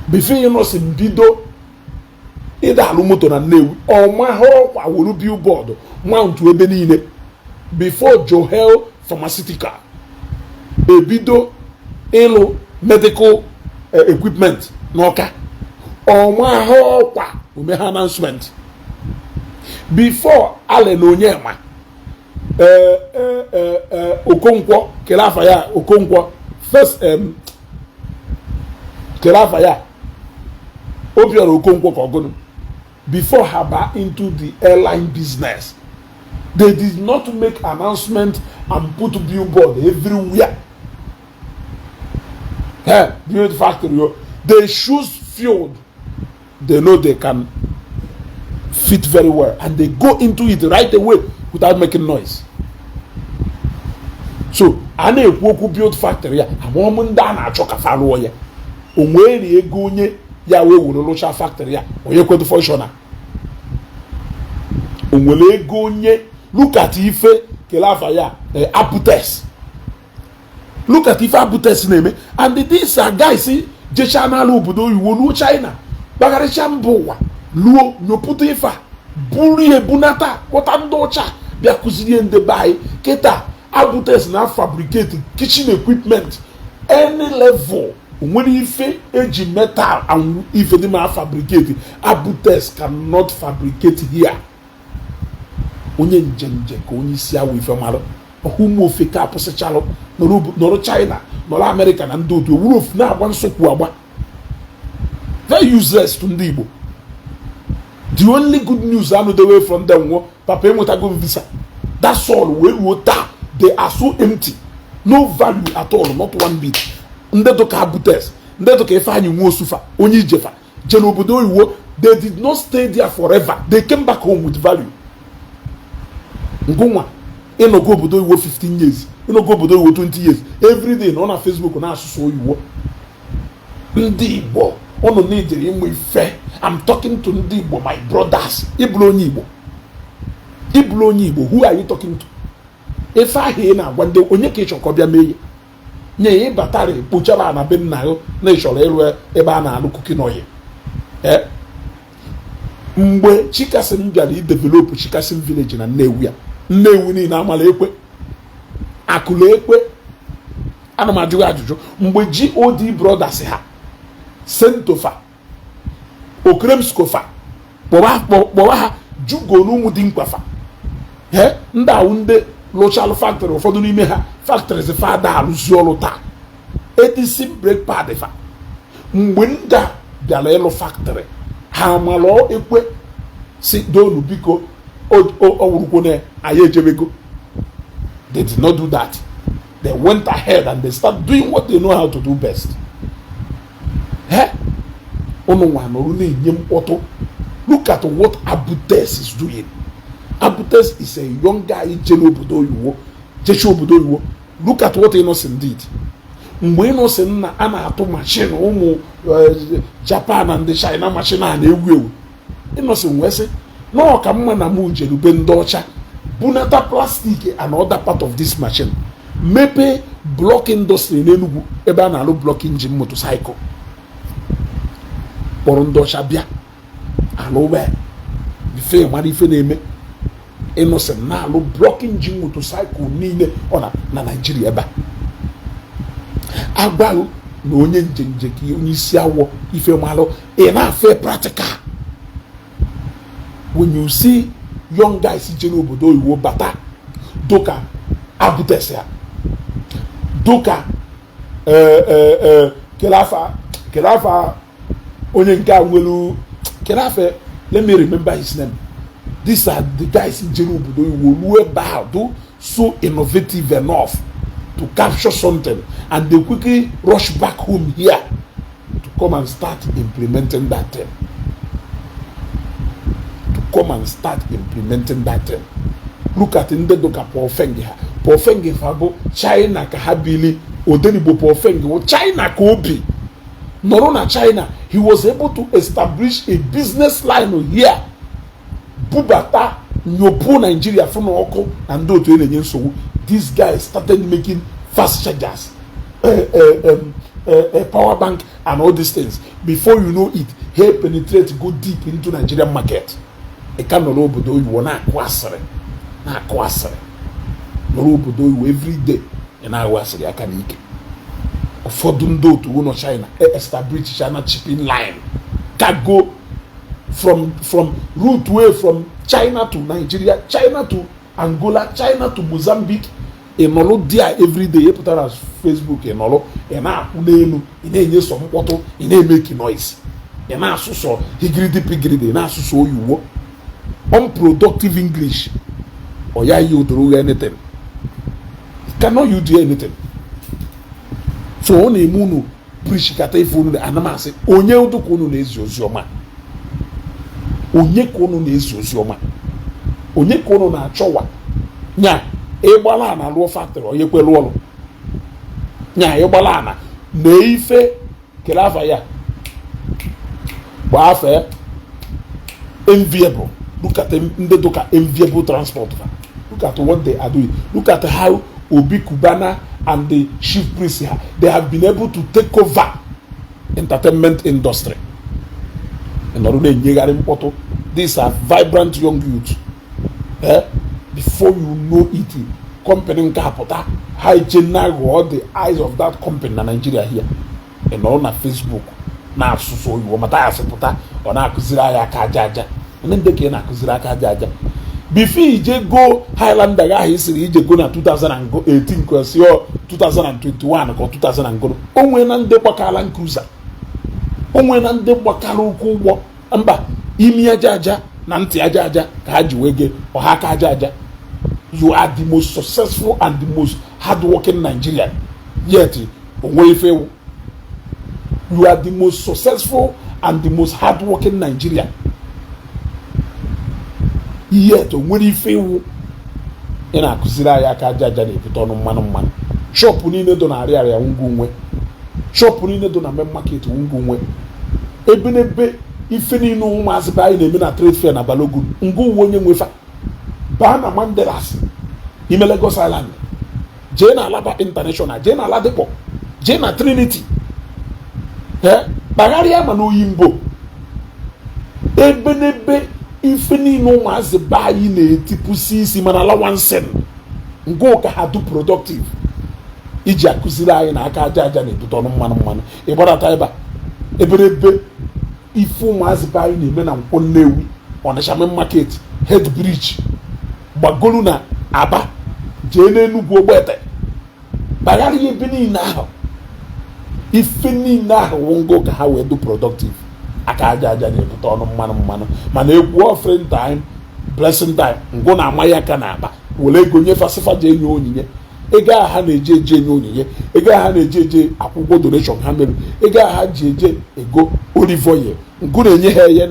Speaker 1: Before you know, si bido ịda alụ moto na Nnewi, ọ mahụ ọkwa wuru billboard mount ebe niile. Before Johel Pharmaceutical ebido ịlụ medical equipment n'Ọka, ọmahụ ọkwa ome ha announcement. Before Allen Onyema, Okonkwo kele afa ya, Okonkwo first, kele afa ya, Obiora Okonkwo ka ọgụnụ, before ha ba into the airline business. They did not make announcement and put billboard everywhere. Hey, build factory o. They choose field they know they can fit very well and they go into it right away without making noise. So a na-ekwu okwu build factory ya, amaọmụ ndị a na-achọ ka fa rụọ ya. O nwere ego onye ya wee were rụchaa factory ya, onye kwedo functional? O nwere ego onye? Look at ife kele afa ya, Aputes. Look at ife Aputes na-eme. And these are guys jechaa n'ala obodo oyibo, luo China, gbagharịcha mba ụwa, luo nyopụta ife a, buru ihe bunata, kpọta ndị ọcha bịa kụzirie ndị be anyị. Kịta Abutes na fabricate kitchen equipment, any level. Onwere ife eji metal and ife dị ma fabricate, Abutes cannot fabricate here. Onye njenje ka onye isi awụ ife mara ọhụ ụmụ ofe ka apụsịchalụ nọrọ China, nọrọ Amerịka na ndị otu owuru ofu na-agba nsogbu agba. Very useless to ndị Igbo. The only good news anụdewe from them nwụọ, "Papa, enwetago m visa." That's all. Wee ruo taa, they are so empty, no value at all, not one bit. Ndị dụka Abutes, ndị dụka Ifeanyị Nwosufa, onye Ijefa je n'obodo oyiwo, they did not stay there forever. They came back home with value. Ngụnwa ịnọgo obodo oyiwo 15 years, ịnọgo obodo oyiwo 20 years, every day nọ na Facebook na-asụsụ oyiwo. Ndị Igbo, unu n'ijere ịmụ ife. I'm talking to ndị Igbo, my brothers. Ịbụrụ onye Igbo, ịbụrụ onye Igbo, who are you talking to? Ife ahụ ị na-agwa ndị onye ka ị chọrọ ka ọ bịa mee ya nye ya? Ịbatara kpochara na be nna gị na ị chọrọ ịrụ ebe a na-alụ cooking oil. Mgbe Chikason bịara idevelop Chikason village na Nnewi ya, Nnewi niile amala ekwe akụla ekwe. Ana m ajụ gị ajụjụ. Mgbe God Brothers ha, Sentofa, Okremskofa, kpọwa ha jugo n'ụmụ dị nkwafa, ndị awụ ndị lụchalụ factory, ụfọdụ n'ime ha factories fada alụzi ọrụ taa, Edison brake pad fa. Mgbe ndị a bịara ịlụ factory ha, amalụ ekwe si donu biko, ọwụrụkwo na anyị ejebego. They did not do that. They went ahead and they start doing what they know how to do best. Unu nwa nọrọ na-enye mkpọtụ. Look at what Abutes is doing. Abutes is a young guy jere obodo oyiwo, jechi obodo oyiwo. Look at what Innocent did. Mgbe Innocent na a na-atụ machine ụmụ Japan na ndị China, machine a na-ewu ewu, Innocent wee sị na ọ ka mma na mụ jerube ndị ọcha bunata plastic and other part of this machine, mepee block industry n'Enugu ebe a na-alụ block engine motorcycle, kpọrọ ndị ọcha bịa alụwe ife mara ife na-eme. Innocent na-alụ block engine motorcycle niile ọ na na Naijiria ebe a. Agwaghị na onye njenje ka onye isi awọ ife malụ ị na-afe practical. When you see young guys jere obodo oyibo bata, dụka Abutes ya, dụka kele afa onye nke a nwelu kele afa, let me remember his name. These are the guys jere obodo oyibo ruo ebe ahụ, do so innovative enough to capture something and they quickly rush back home here to come and start implementing that thing, to come and start implementing that thing. Look at ndị dụka Paul Feng ha. Paul Feng fa bụ China ka ha bili. Odenigbo Paul Feng bụ China ka o bi, nọrọ na China. He was able to establish a business line here, bubata nyopu Nigeria fụ na ọkụ na ndị otu na-enye nsogbu. This guy started making fast chargers, power bank and all these things. Before you know it, he penetrate, go deep into Nigerian market. Ị ka nọrọ obodo oyibo na-akụ asịrị, na-akụ asịrị, nọrọ obodo oyibo every day ị na-ahụ asịrị aka n'ike. Ụfọdụ ndị otu ụlọ China establish China shipping line, cargo from route way from China to Nigeria, China to Angola, China to Mozambique. Ị nọrọ there every day, ị pụtara Facebook, ị nọrọ, ị na-akwụ n'elu, ị na-enye sọ mkpọtụ, ị na-emeki noise, ị na-asụsọ higiridi pigiridi, ị na-asụsọ oyiwo, unproductive English. Ọ ya yield anything. It cannot yield you anything. So ọ na-eme unu preach kata ife unu anamasị onye ụdụ ka unu na-ezi ozi ọma, onye ka unu na-ezi ozi ọma, onye ka unu na-achọwa nya ịgbala ana lụọ factory, onye kwelu ọrụ nya ịgbala ana na ife kele afa ya gbaa afa enviable. Look at ndị dụka Enviable Transport. Look at what they are doing. Look at how Obi Cubana and the Chief Priest ha, they have been able to take over entertainment industry. Nọrọ na-enyegharị mkpọtụ. These are vibrant young youth, eh? Before you know it, company nke apụta, ha eche na ghọọ the eyes of that company na Nigeria here. Ị nọrọ na Facebook na-asụsụ oyibo, mata ya pụta, ọ na-akụziri anyị aka aja aja. Ndị ndị ka ị na-akụziri aka aja aja before ije go Highlander ahụ isiri ije go na 2018 ka si ọ 2021 ka 2000 goro. O nwee na ndị gbakara Land Cruiser, o nwee na ndị gbakara ụkwụ ụgbọ mba imi aja aja na ntị aja aja ka ha ji wee gee ọha aka aja aja. You are the most successful and the most hardworking Nigerian, yet onwe ife ewu. You are the most successful and the most hardworking Nigerian, yet onwere ife iwu. Ị na-akụziri anyị aka aja aja na-ebute ọnụ mmanụ mmanụ. Shop niile dị na Arịarịa ngwa nwe, shop niile dị na main market ngwa nwe, ebe n'ebe ife niile ụmụazị be anyị na-eme na trade fair na Balogun ngwa uwe onye nwefa. Baa na Mandilas ime Lagos Island, jee na Alaba International, jee na Ladipo, jee na Trinity, ee, kpagharịa ma na Oyimbo, ebe n'ebe ife niile ụmụazị be anyị na-etipụsi isi mana lawansin ngwa ụka ha du productive iji akụziri anyị na aka aja aja na-ebute ọnụ mmanụ mmanụ. Ịgbadata ebe a, eberebe ife ụmụazị be anyị na-eme na Nkwọ Nnewi, Ọnịsha Main Market, Head Bridge, gbagolu na Aba, jee n'Enugwu Ogbete, kpagharịa ebe niile ahụ, ife niile ahụ wụ ngo ka ha wee du productive. Aka aja aja na-ebute ọnụ mmanụ mmanụ, mana egwu offering time, blessing time, ngụ na-ama ya aka n'akpa were ego nyefasịfa ji enye onyinye. Ego ahụ ha na-eji eje enye onyinye, ego ahụ ha na-eji eje akwụkwọ donation ha mere, ego ahụ ha ji eje ego olive oil, ngụ na-enye ha eye,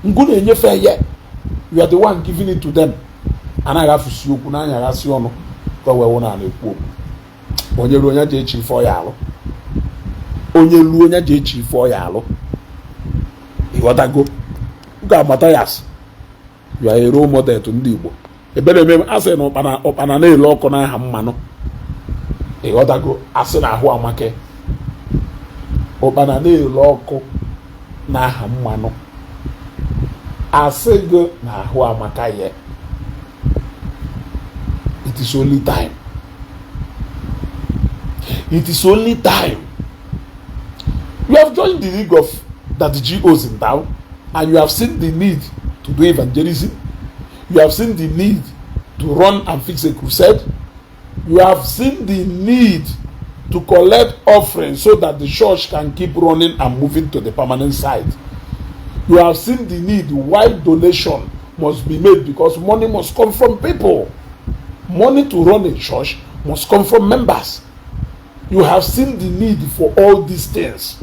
Speaker 1: ngụ na-enyefe eye. You are the one giving it to them. Anaghị afụsi okwu na-anyaghasị ọnụ ka o wee wụ na na-ekwu okwu. Onye ruo onye ji echi ife ọ ya alụ, onye ruo onye ji echi ife ọ ya alụ. Ịghọtago ga Mathias, you are a role model to ndị Igbo. Ebere eme asị na ụkpana ụkpana na-ele ọkụ n'aha mmanụ. Ịghọtago? Asị na ahụ amake ụkpana na-ele ọkụ n'aha mmanụ, asị gị na ahụ amaka ya. It is only time, it is only time. You have joined the league of that the GOs in town, and you have seen the need to do evangelism. You have seen the need to run and fix a crusade. You have seen the need to collect offerings so that the church can keep running and moving to the permanent site. You have seen the need why donation must be made, because money must come from people. Money to run a church must come from members. You have seen the need for all these things.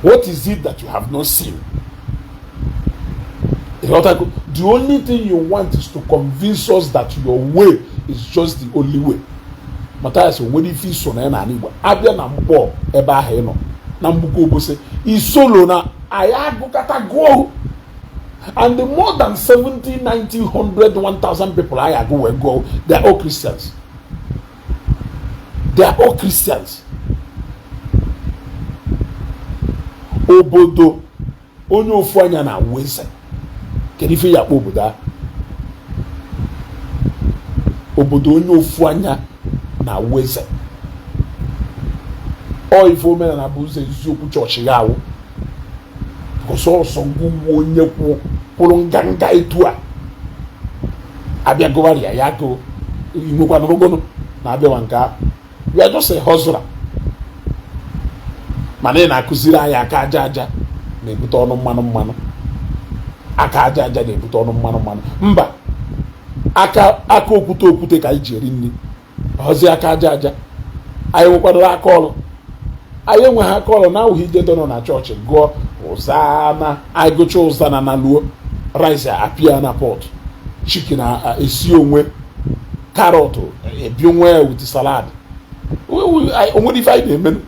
Speaker 1: What is it that you have not seen? The only thing you want is to convince us that your way is just the only way. Matthias, nwere ife iso na ya n'ala Igbo abịa na mkpọ ebe ahụ ị nọ na mgbuko Obosi isolo na anyị agụkata gụọ, and the more than 70, 90, 100, 1000 people anyị agụ wee gụọ, they are all Christians. They are all Christians. Obodo onye ofu anya na-awụ eze, kedu ife ya akpọ obodo ahụ? Obodo onye ofu anya na-awụ eze, ọ ife omenala bụ ụzọ eziokwu chọọchị ya awụ ọsọsọ ngwugwu onye kwụrụ nganga etu a abịa gụgharịa ya gụ nwekwanụrụgụnụ na-abịawa nke ahụ. You are just a hustler, mana ị na-akụziri anyị aka aja aja na-ebute ọnụ mmanụ mmanụ. Aka aja aja na-ebute ọnụ mmanụ mmanụ. Mba, aka aka okwute okwute ka anyị ji eri nri. Ọzi aka aja aja anyị nwekwadoro aka ọrụ? Anyị enweghị aka ọrụ na awụghị ije dọnọ na chọọchị gụọ ụzana. Anyị gụcha ụzana na luo, rice apịa na pot, chicken esi onwe, carrot ebi onwe ya with salad. Onwere ife anyị na-emenụ?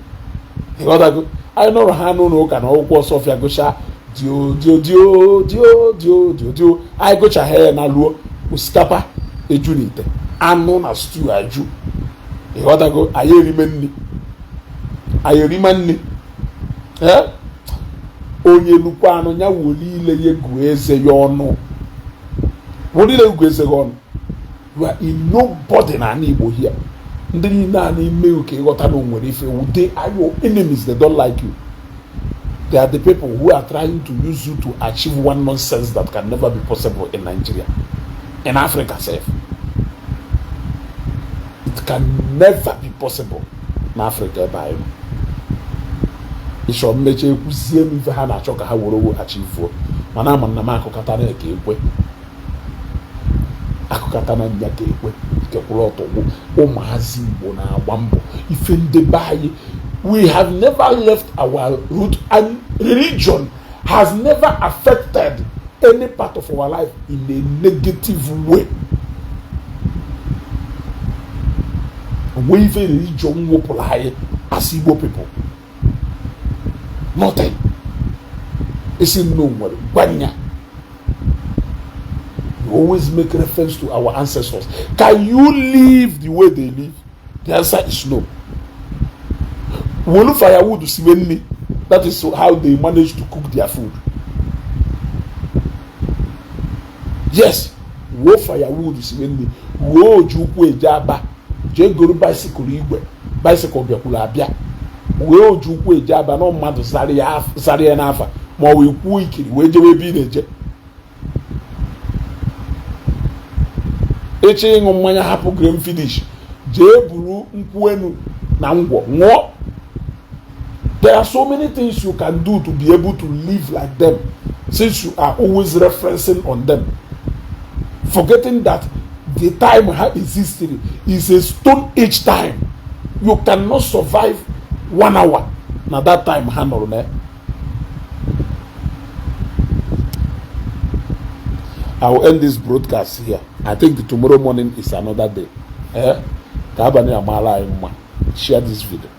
Speaker 1: Ịghọtago? Anyị nọrọ ha n'ụlọ ụka na ọgwụkwọ ọsọfịa, gụcha dio dio dio dio dio dio dio, anyị gụchaghị ya na luo, osikapa eju n'ite, anụ na stew aju. Ịghọtago? Anyị erime nri, anyị erime nri. Ee, onye lukwa anụ ya wole ile ya gụọ eze ya ọnụ, wole ile gụọ eze ya ọnụ. You are in nobody na ala Igbo here. Ndị niile a na-eme ka ịghọta na onwere ife, they are your enemies. They don't like you. They are the people who are trying to use you to achieve one nonsense that can never be possible in Nigeria, in Africa sef. It can never be possible na Africa ebe anyị nọ. Ịchọ mmecha ekwuzie m ife ha na-achọ ka ha were owo achivuo, mana ama na m akụkata na ka ekwe akụkata na nya ka ekwe ikekwụrụ ọtọ. Gwụ ụmụazị Igbo na-agba mbọ ife ndebe anyị. We have never left our root, and religion has never affected any part of our life in a negative way. Onwe ife religion wepụrụ anyị as Igbo people? Nothing. Esi nno nwere gwanya. You always make reference to our ancestors. Can you live the way they live? The answer is no. Wolu firewood siwe nri. That is how they manage to cook their food. Yes, wuo firewood siwe nri, wuo oji ụkwụ eje Aba, jee goro bicycle. Igwe bicycle bịakwuru abịa, wee oji ụkwụ eje Aba na mmadụ zara ya n'afa, ma ọ wee kwuo ikiri wee jewe ebe ị na-eje. Ịchọ ịṅụ mmanya, hapụ grain finish, jee buru nkwụ enu na ngwọ ṅụọ. There are so many things you can do to be able to live like them, since you are always referencing on them, forgetting that the time ha existed is a stone age time. You cannot survive one hour na that time ha nọrọ na. I will end this broadcast here. I think tomorrow morning is another day. Eh? Ka abalị amaala anyị mma. Share this video.